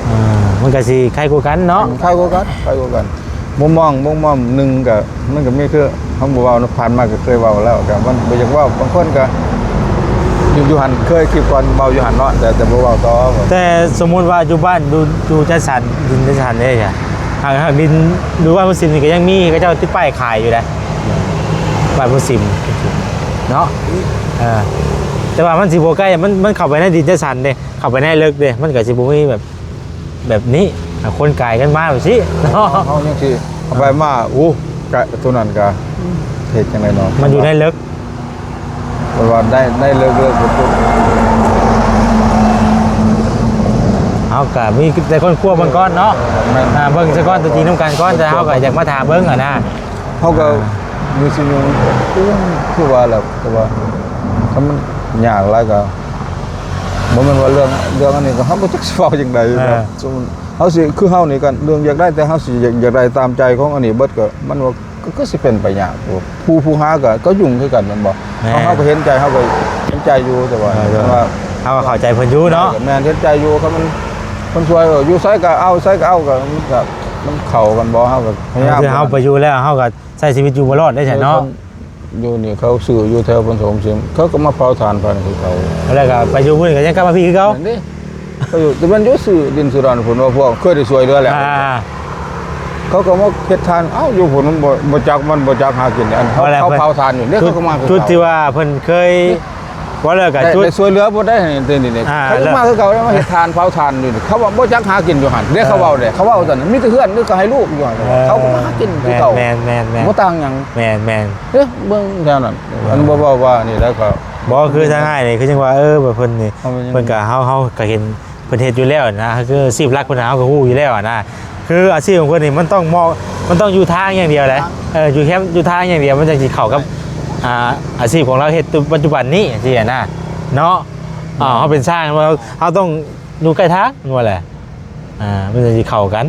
ເອີ ມັນກໍຊິໄຄກວ່າກັນເນາະ ໄຄກວ່າກັນ ໄຄກວ່າກັນ ມຸມມອງ ມຸມມອງໜຶ່ງກໍ ມັນກໍມີຄືເຮົາບໍ່ເວົ້າເນາະ ຜ່ານມາກໍເຄີຍເວົ້າແລ້ວ ກໍມັນບໍ່ຢາກເວົ້າ ບາງຄົນກໍຢູ່ ຢູ່ຫັ້ນ ເຄີຍຄລິບກ່ອນເວົ້າຢູ່ຫັ້ນເນາະ ແຕ່ ແຕ່ບໍ່ເວົ້າຕໍ່ ແຕ່ສົມມຸດວ່າຢູ່ບ້ານ ຢູ່ ຢູ່ຈັດສັນ ດິນຈັດສັນເດ້ ຫາກ ຫາກດິນ ຫຼືວ່າບ້ານພຸດຊິມນີ້ກໍຍັງມີ ເຂົາເຈົ້າຕິດປ້າຍຂາຍຢູ່ເດ້ ບ້ານພຸດຊິມເນາະ ເອີ ແຕ່ວ່າມັນຊິບໍ່ໃກ້ ມັນ ມັນເຂົ້າໄປໃນດິນຈັດສັນເດ້ ເຂົ້າໄປໃນເລິກເດ້ ມັນກໍຊິບໍ່ມີແບບ ແບບນີ້ ຄົນກາຍກັນມາແບບຊີ້ເນາະ ເຮົາຍັງຊິເອົາໄປມາ ໂອ້ ກະໂຕນັ້ນກະເຮັດຈັ່ງໃດເນາະ ມັນຢູ່ໃນເລິກ ເພິ່ນວ່າໃນ ໃນເລິກໆ ເຮົາກະມີແຕ່ຄົ້ນຄວ້າເບິ່ງກ່ອນເນາະ ແມ່ນ ອ່າ ເບິ່ງຊະກ່ອນ ຕົວຈິງນຳກັນກ່ອນ ແຕ່ເຮົາກະຢາກມາຖາມເບິ່ງຫັ້ນນະ ເຮົາກໍ ອ່າ ມີສິ່ງຢູ່ ຄືວ່າແຫຼະ ແຕ່ວ່າ ຖ້າມັນຍາກຫຼາຍກໍ ບໍ່ແມ່ນວ່າເລື່ອງ ເລື່ອງອັນນີ້ກໍ ເຮົາບໍ່ຈັກຊິເວົ້າຈັ່ງໃດ ອ່າ ເນາະ ເຮົາຊິ ຄືເຮົານີ້ກໍເລື່ອງຢາກໄດ້ ແຕ່ເຮົາຊິຢາກ ຢາກໄດ້ຕາມໃຈຂອງອັນນີ້ເບິດ ກໍມັນວ່າ ກໍ ກໍຊິເປັນໄປຍາກ ຜູ້ ຜູ້ຫາກໍ ກໍຫຍຸ້ງຄືກັນແມ່ນບໍ່ ແມ່ນ ເຮົາ ເຮົາກໍເຫັນໃຈ ເຮົາກໍເຫັນໃຈຢູ່ ແຕ່ວ່າ ເອີ ແຕ່ວ່າ ເຮົາກໍເຂົ້າໃຈເພິ່ນຢູ່ເນາະ ແມ່ນ ເຫັນໃຈຢູ່ ຄັນມັນ ເພິ່ນຊ່ວຍ ເອີ ຢູ່ໃສກໍເອົາ ໃສກໍເອົາ ກໍ ມັນກໍ ມັນເຂົ້າກັນບໍ່ ເຮົາກໍພະຍາຍາມ ຄືເຮົາໄປຢູ່ແລ້ວ ເຮົາກໍ ໃຊ້ຊີວິດຢູ່ບໍ່ລອດໄດ້ຊັ້ນເນາະ ເອີ ຢູ່ນີ້ເຂົາຊື້ຢູ່ແຖວເພິ່ນສົມສິມ ເຂົາກໍມາເຜົາຖ່ານໄປຄືເກົ່າ ແລ້ວກໍໄປຢູ່ພຸ້ນກໍຍັງກັບມາພີ້ຄືເກົ່າ ແມ່ນເດ້ ເຂົາຢູ່ ແຕ່ແມ່ນຢູ່ຊື້ດິນຊື້ດອນພຸ້ນວ່າພວກເຄີຍໄດ້ຊ່ວຍເຫຼືອແລ້ວ ອ່າ ເຂົາກໍມາເຮັດຖ່ານ ເອົ້າ ຢູ່ພຸ້ນມັນບໍ່ ບໍ່ຈັກ ມັນບໍ່ຈັກຫາກິນ ອັນເຂົາ ເຂົາເຜົາຖ່ານຢູ່ເດ້ ເຂົາກໍມາຄືເກົ່າ ຈຸດທີ່ວ່າເພິ່ນເຄີຍ ເວົ້າແລ້ວກໍ ໄດ້ ຈຸດ ໄດ້ຊ່ວຍເຫຼືອບໍ່ໄດ້ ເດ ນີ້ ອ່າ ເຂົາຍັງມາຄືເກົ່າ ມາເຮັດຖ່ານເຜົາຖ່ານຢູ່ນີ້ ເຂົາວ່າບໍ່ຈັກຫາກິນຢູ່ຫັ້ນເດ້ ເຂົາເວົ້າເດ້ ເຂົາເວົ້າຊັ້ນ ມີແຕ່ເຮືອນ ຫຼືກໍໃຫ້ລູກຢູ່ຫັ້ນ ເອີ ເຂົາກໍມາຫາກິນຄືເກົ່າ ແມ່ນໆໆ ບໍ່ຕ່າງຫຍັງ ແມ່ນໆ ເອີ ເບິ່ງແນວນັ້ນ ແມ່ນ ອັນບໍ່ເວົ້າວ່ານີ້ແລ້ວກໍ ບໍ່ ຄືທາງອ້າຍນີ້ ຄືຈັ່ງວ່າ ເອີ ແບບເພິ່ນນີ້ ເພິ່ນກໍ ເຮົາ ເຮົາກໍເຫັນ ເພິ່ນເຮັດຢູ່ແລ້ວນະ ຄືອາຊີບຫຼັກເພິ່ນນະ ເຮົາກໍຮູ້ຢູ່ແລ້ວນະ ຄືອາຊີບຂອງເພິ່ນນີ້ ມັນຕ້ອງເໝາະ ມັນຕ້ອງຢູ່ທາງຢ່າງດຽວເລີຍ ເອີ ຢູ່ແຄມ ຢູ່ທາງຢ່າງດຽວ ມັນຈັ່ງຊິເຂົ້າກັບ ອ່າ ອາຊີບຂອງລາວເຮັດປັດຈຸບັນນີ້ ຈັ່ງຊີ້ນະ ເນາະ ອ່າ ເຮົາເປັນຊ່າງ ເຮົາ ເຮົາຕ້ອງຢູ່ໃກ້ທາງ ວ່າແຫຼະ ອ່າ ມັນຈັ່ງຊິເຂົ້າກັນ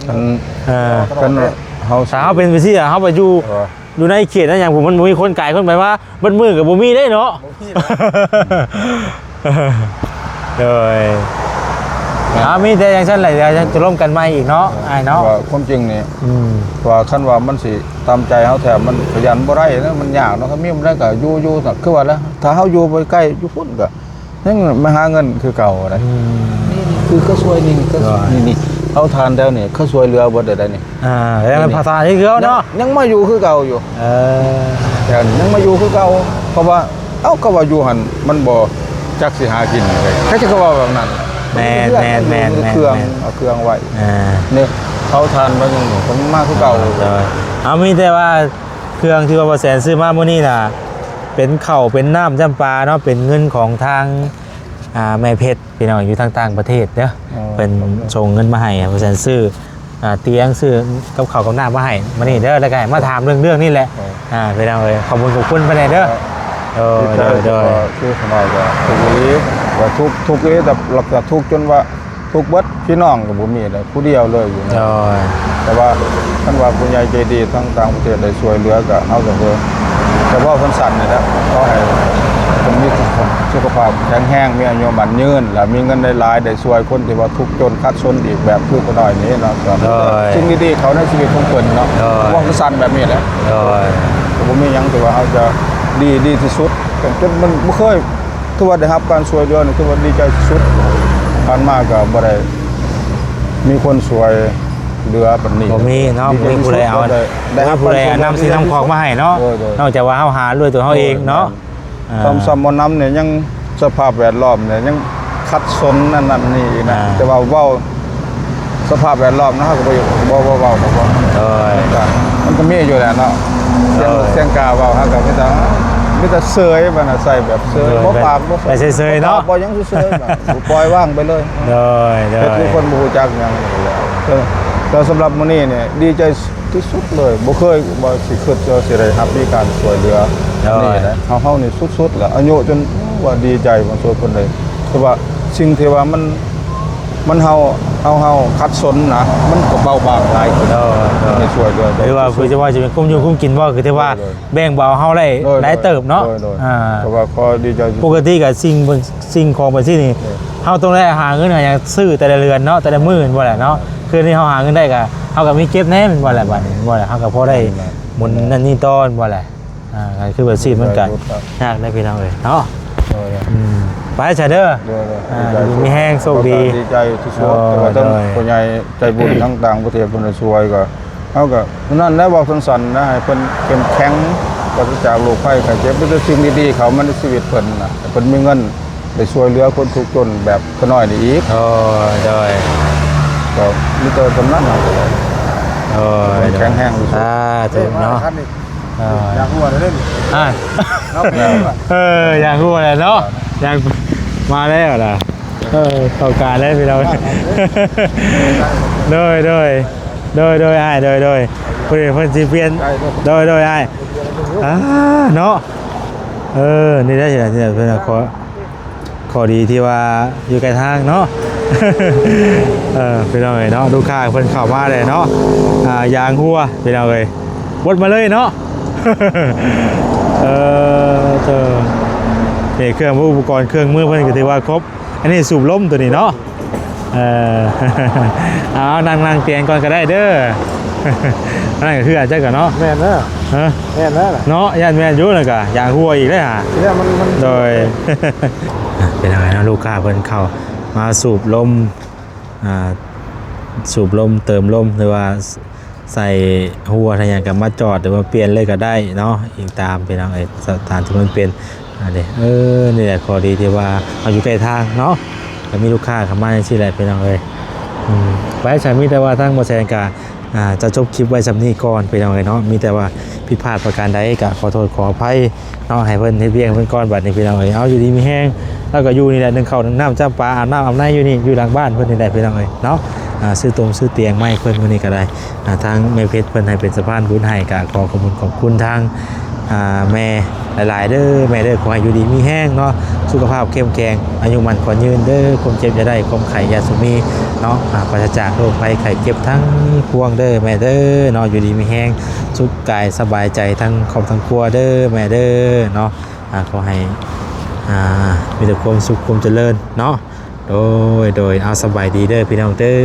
ຄັນ ເອີ ຄັນເຮົາ ຖ້າເຮົາເປັນຈັ່ງຊີ້ ເຮົາໄປຢູ່ ເອີ ຢູ່ໃນເຂດນັ້ນຫຍັງ ມັນບໍ່ມີຄົນກາຍຄົນໄປມາ ເບິດມື້ກໍບໍ່ມີເດ້ເນາະ ບໍ່ມີແລ້ວ ໂດຍ ອ່າ ມີແຕ່ຈັ່ງຊັ້ນແຫຼະ ດຽວຈະລົມກັນໃໝ່ອີກເນາະ ເອີ ອ້າຍເນາະ ວ່າຄວາມຈິງນີ້ ອືມ ວ່າຄັນວ່າມັນຊິຕາມໃຈເຮົາແທ້ ມັນກໍຢ້ານບໍ່ໄດ້ນະ ມັນຍາກເນາະ ຄັນມີບໍ່ໄດ້ກໍຢູ່ ຢູ່ ຄືວ່າລະ ຖ້າເຮົາຢູ່ບໍ່ໃກ້ ຢູ່ພຸ້ນກໍ ຍັງມາຫາເງິນຄືເກົ່າໄດ໋ ອືມ ນີ້ ນີ້ຄືເຂົາຊ່ວຍນີ້ ນີ້ ໂດຍ ນີ້ ນີ້ ເອົາທ່ານແຖວນີ້ ເຂົາຊ່ວຍເຫຼືອເບິດໄດ໋ນີ້ ອ່າ ແລ້ວມັນພາສາທີ່ເກົ່າເນາະ ຍັງ ຍັງມາຢູ່ຄືເກົ່າຢູ່ ເອີ ແຖວນີ້ຍັງມາຢູ່ຄືເກົ່າ ເພາະວ່າ ເອົ້າ ກໍວ່າຢູ່ຫັ້ນມັນບໍ່ຈັກຊິຫາກິນໃດ໋ ເຂົາເຈົ້າກໍເວົ້າແບບນັ້ນ ແມ່ນໆໆໆ ເຄື່ອງ ເອົາເຄື່ອງໄວ້ ອ່າ ນີ້ ເອົາທ່ານໄວ້ຍັງ ກໍມາຄືເກົ່າ ໂດຍ ເອົາ ມີແຕ່ວ່າ ເຄື່ອງທີ່ວ່າບໍ່ແສນຊື້ມາມື້ນີ້ນະ ເປັນເຂົ້າເປັນນ້ຳຈຳປາເນາະ ເປັນເງິນຂອງທາງ ອ່າ ແມ່ເພັດ ພີ່ນ້ອງ ຢູ່ທາງຕ່າງປະເທດເດີ ອໍ ເພິ່ນສົ່ງເງິນມາໃຫ້ ບໍ່ແສນຊື້ ອ່າ ຕຽງ ຊື້ກັບເຂົ້າກັບນ້ຳມາໃຫ້ມື້ນີ້ເດີ ແລ້ວກໍໃຫ້ມາຖາມເລື່ອງ ເລື່ອງນີ້ແຫຼະ ອໍ ອ່າ ພີ່ນ້ອງເອີຍ ຂອບຄຸນ ຂອບຄຸນເພິ່ນແດ່ເດີ ອໍ ໂດຍ ໂດຍ ໂດຍ ຄືຂະໜາດວ່າທຸກອີ່ຫຼີ ວ່າທຸກ ທຸກອີ່ຫຼີ ແຕ່ຫຼັກຈາກທຸກຈົນວ່າ ທຸກເບິດ ພີ່ນ້ອງກໍບໍ່ມີແລ້ວ ຜູ້ດຽວເລີຍຢູ່ນະ ໂດຍ ແຕ່ວ່າຄັນວ່າຜູ້ໃຫຍ່ໃຈດີທາງຕ່າງປະເທດໄດ້ຊ່ວຍເຫຼືອກໍເຮົາກໍເບິ່ງ ແຕ່ເວົ້າສັ້ນໆນີ້ແຫຼະ ຂໍໃຫ້ເພິ່ນມີສຸຂະພາບແຂງແຮງ ມີອາຍຸໝັ້ນຍືນ ແລະ ມີເງິນຫຼາຍໆ ໄດ້ຊ່ວຍຄົນທີ່ວ່າທຸກຈົນຂັດສົນອີກແບບຄືປ້ານ້ອຍນີ້ເນາະ ໂດຍ ສິ່ງດີໆເຂົ້າໃນຊີວິດຂອງເພິ່ນເນາະ ໂດຍ ເວົ້າສັ້ນໆແບບນີ້ແຫຼະ ໂດຍ ກໍບໍ່ມີຫຍັງທີ່ວ່າເຮົາຈະດີ ດີທີ່ສຸດ ຈົນມັນບໍ່ເຄີຍ ຖືວ່າໄດ້ຮັບການຊ່ວຍເຫຼືອນີ້ ຖືວ່າດີໃຈທີ່ສຸດ ຜ່ານມາກໍບໍ່ໄດ້ມີຄົນຊ່ວຍເຫຼືອປານນີ້ ບໍ່ມີເນາະ ບໍ່ມີຜູ້ໃດເອົາ ບໍ່ມີຜູ້ໃດເອົານ້ຳສິ່ງນ້ຳຂອງມາໃຫ້ເນາະ ໂດຍໆ ນອກຈາກວ່າເຮົາຫາດ້ວຍຕົວເຮົາເອງເນາະ ໂດຍ ອ່າ ຊ້ຳໆ ໝໍນ້ຳນີ້ຍັງສະພາບແວດລ້ອມນີ້ຍັງຂັດສົນນັ້ນໆ ນີ້ອີກນະ ອ່າ ແຕ່ວ່າເວົ້າ ສະພາບແວດລ້ອມນະ ເຮົາກໍບໍ່ ບໍ່ ບໍ່ເວົ້າດອກ ໂດຍ ມັນກໍ ມັນກໍມີຢູ່ແຫຼະເນາະ ສຽງ ໂດຍ ສຽງກາເວົ້າ ເຮົາກໍມີແຕ່ ມີແຕ່ເຊີຍ ມັນອາໄສແບບເຊີຍ ໂດຍ ບໍ່ປາກ ບໍ່ ໄປເຊີຍໆເນາະ ບໍ່ຫຍັງເຊີຍໆ ແບບປ່ອຍວາງໄປເລີຍ ໂດຍ ໂດຍ ເຮັດຄືຄົນບໍ່ຮູ້ຈັກຫຍັງແລ້ວ ເອີ ແຕ່ສຳລັບມື້ນີ້ນີ້ດີໃຈທີ່ສຸດເລີຍ ບໍ່ເຄີຍວ່າຊິຄິດວ່າຊິໄດ້ຮັບມີການຊ່ວຍເຫຼືອ ໂດຍ ນີ້ນະ ເຮົາ ເຮົານີ້ສຸດໆແລ້ວ ອາຍຸຈົນວ່າດີໃຈ ມາຊ່ວຍເພິ່ນໄດ້. ແຕ່ວ່າສິ່ງທີ່ວ່າມັນ ມັນເຮົາ ເຮົາ ເຮົາຂັດສົນນະ ມັນກໍເບົາບາງຫຼາຍຂຶ້ນ ໂດຍ ໂດຍ ໄດ້ຊ່ວຍເຫຼືອ ຫຼືວ່າ ຄືຈະວ່າຈະເປັນຄຸ້ມຢູ່ຄຸ້ມກິນບໍ່ ຄືທີ່ວ່າ ໂດຍ ແບ່ງເບົາເຮົາໄດ້ ໂດຍ ຫຼາຍເຕີບເນາະ ໂດຍ ໂດຍ ອ່າ ກໍວ່າຂໍດີໃຈ ປົກກະຕິກໍສິ່ງ ສິ່ງຂອງໄປຊີ້ນີ້ ໂດຍ ເຮົາຕ້ອງໄດ້ຫາເງິນຫາຫຍັງຊື້ແຕ່ລະເດືອນເນາະ ແຕ່ລະມື້ແມ່ນບໍ່ແຫຼະເນາະ ຄືນີ້ເຮົາຫາເງິນໄດ້ກໍ ເຮົາກໍມີເກັບແດ່ແມ່ນບໍ່ແຫຼະ ບັດນີ້ແມ່ນບໍ່ແຫຼະ ເຮົາກໍພໍໄດ້ ແມ່ນແຫຼະ ໝູນນັ້ນນີ້ຕໍ່ແມ່ນບໍ່ແຫຼະ ອ່າ ກໍຄືອາຊີບມັນກໍຍາກເດ້ພີ່ນ້ອງເອີຍເນາະ ໂດຍ ອືມ ໄປຊະເດີ ໂດຍ ໂດຍ ອ່າ ດີໃຈ ມີແຮງ ໂຊກດີ ດີໃຈທີ່ສຸດ ໂດຍ ແຕ່ວ່າທາງ ໂດຍ ຜູ້ໃຫຍ່ໃຈບຸນທາງຕ່າງປະເທດເພິ່ນໄດ້ຊ່ວຍກໍ ເຮົາກໍນັ້ນແຫຼະ ເວົ້າສັ້ນໆນະ ໃຫ້ເພິ່ນເຂັ້ມແຂງ ປາສະຈາກໂລກໄພໄຂ້ເຈັບ ມີແຕ່ສິ່ງດີໆເຂົ້າມາໃນຊີວິດເພິ່ນນະ ໃຫ້ເພິ່ນມີເງິນໄດ້ຊ່ວຍເຫຼືອຄົນທຸກຈົນແບບຂະນ້ອຍນີ້ອີກ ໂອ້ ໂດຍ ກໍມີແຕ່ສ່ຳນັ້ນນະ ໂອ້ ແຂງແຮງທີ່ສຸດ ສາທຸເນາະ ເອີ ຢາກຫົວເດ້ນີ້ ອ່າ ເອີ ຢາກຫົວແຫຼະເນາະ ຢາກ ມາແລ້ວນະ ເອີ ເຂົ້າການແລ້ວພີ່ນ້ອງ ໂດຍ ໂດຍ ໂດຍ ໂດຍ ອ້າຍ ໂດຍ ໂດຍ ເພິ່ນ ເພິ່ນຊິປ່ຽນ ໂດຍ ໂດຍ ອ້າຍ ອ່າ ເນາະ ເອີ ນີ້ໄດ້ ນີ້ເພິ່ນຂໍ ຂໍດີທີ່ວ່າຢູ່ໃກ້ທາງເນາະ ເອີ ພີ່ນ້ອງເອີຍເນາະ ລູກຄ້າເພິ່ນເຂົ້າມາແລ້ວເນາະ ອ່າ ຢາງຫົວ ພີ່ນ້ອງເອີຍ ບົດມາເລີຍເນາະ ເອີ ເອີ ນີ້ເຄື່ອງ ອຸປະກອນເຄື່ອງມືເພິ່ນກໍຖືວ່າຄົບ ອັນນີ້ສູບລົມຕົວນີ້ເນາະ ເອີ ເອົາ ນັ່ງ ນັ່ງຕຽງກ່ອນກໍໄດ້ເດີ ອັນນັ້ນກໍຄືອາດຈັກກັນເນາະ ແມ່ນເດີ ຮະ ແມ່ນແລ້ວ ເນາະ ຢ້ານແມ່ນຢູ່ ແລ້ວກໍຢາງຫົວອີກເດ້ຫາ ທີແລກມັນ ມັນ ໂດຍ ເປັນຈັ່ງໃດເນາະ ລູກຄ້າເພິ່ນເຂົ້າມາສູບລົມ ອ່າ ສູບລົມ ເຕີມລົມ ຫຼືວ່າ ໃສ່ຫົວໃສ່ຫຍັງກໍມາຈອດ ຫຼືວ່າປ່ຽນເລີຍກໍໄດ້ເນາະ ອີງຕາມພີ່ນ້ອງເອີຍ ສະຖານທີ່ມັນເປັນ ອັນນີ້ ເອີ ນີ້ແຫຼະ ຂໍ້ດີທີ່ວ່າເຮົາຢູ່ໃກ້ທາງເນາະ ກໍມີລູກຄ້າເຂົ້າມາຈັ່ງຊີ້ແຫຼະພີ່ນ້ອງເອີຍ ອືມ ໄປ ສະ ມີແຕ່ວ່າທາງບໍ່ແສນກໍ ອ່າ ຈະຈົບຄລິບໄວ້ສ່ຳນີ້ກ່ອນພີ່ນ້ອງເອີຍເນາະ ມີແຕ່ວ່າຜິດພາດປະການໃດກໍຂໍໂທດຂໍອະໄພ ເນາະ ໃຫ້ເພິ່ນເຮັດວຽກໃຫ້ເພິ່ນກ່ອນ ບັດນີ້ພີ່ນ້ອງເອີຍ ເອົາ ຢູ່ດີມີແຮງ ລາວກໍຢູ່ນີ້ແຫຼະ ໜຶ້ງເຂົ້າໜຶ້ງນ້ຳ ຈ້ຳປາ ອາບນ້ຳອາບໃນຢູ່ນີ້ ຢູ່ຫຼັງບ້ານເພິ່ນນີ້ແຫຼະພີ່ນ້ອງເອີຍເນາະ ອ່າ ຊື້ຕົງຊື້ຕຽງມາໃຫ້ເພິ່ນມື້ນີ້ກໍໄດ້ ອ່າ ທາງແມ່ເພັດເພິ່ນໃຫ້ເປັນສະພານບຸນໃຫ້ ກໍຂໍຂອບຄຸນຂອບຄຸນທາງ ອ່າ ແມ່ຫຼາຍໆເດີ ແມ່ເດີ ຂໍໃຫ້ຢູ່ດີມີແຮງເນາະ ສຸຂະພາບເຂັ້ມແຂງ ອາຍຸໝັ້ນຂວັນຍືນເດີ ຄວາມເຈັບຢ່າໄດ້ ຄວາມໄຂ້ຢ່າສຸມີເນາະ ອ່າ ປາສະຈາກໂລກໄພໄຂ້ເຈັບທັງປວງເດີ ແມ່ເດີເນາະ ຢູ່ດີມີແຮງ ສຸກກາຍສະບາຍໃຈທັງຄອບທັງຄົວເດີແມ່ເດີເນາະ ອ່າ ຂໍໃຫ້ ອ່າ ມີແຕ່ຄວາມສຸກຄວາມຈະເລີນເນາະ ໂດຍ ໂດຍ ເອົາ ສະບາຍດີເດີພີ່ນ້ອງເດີ.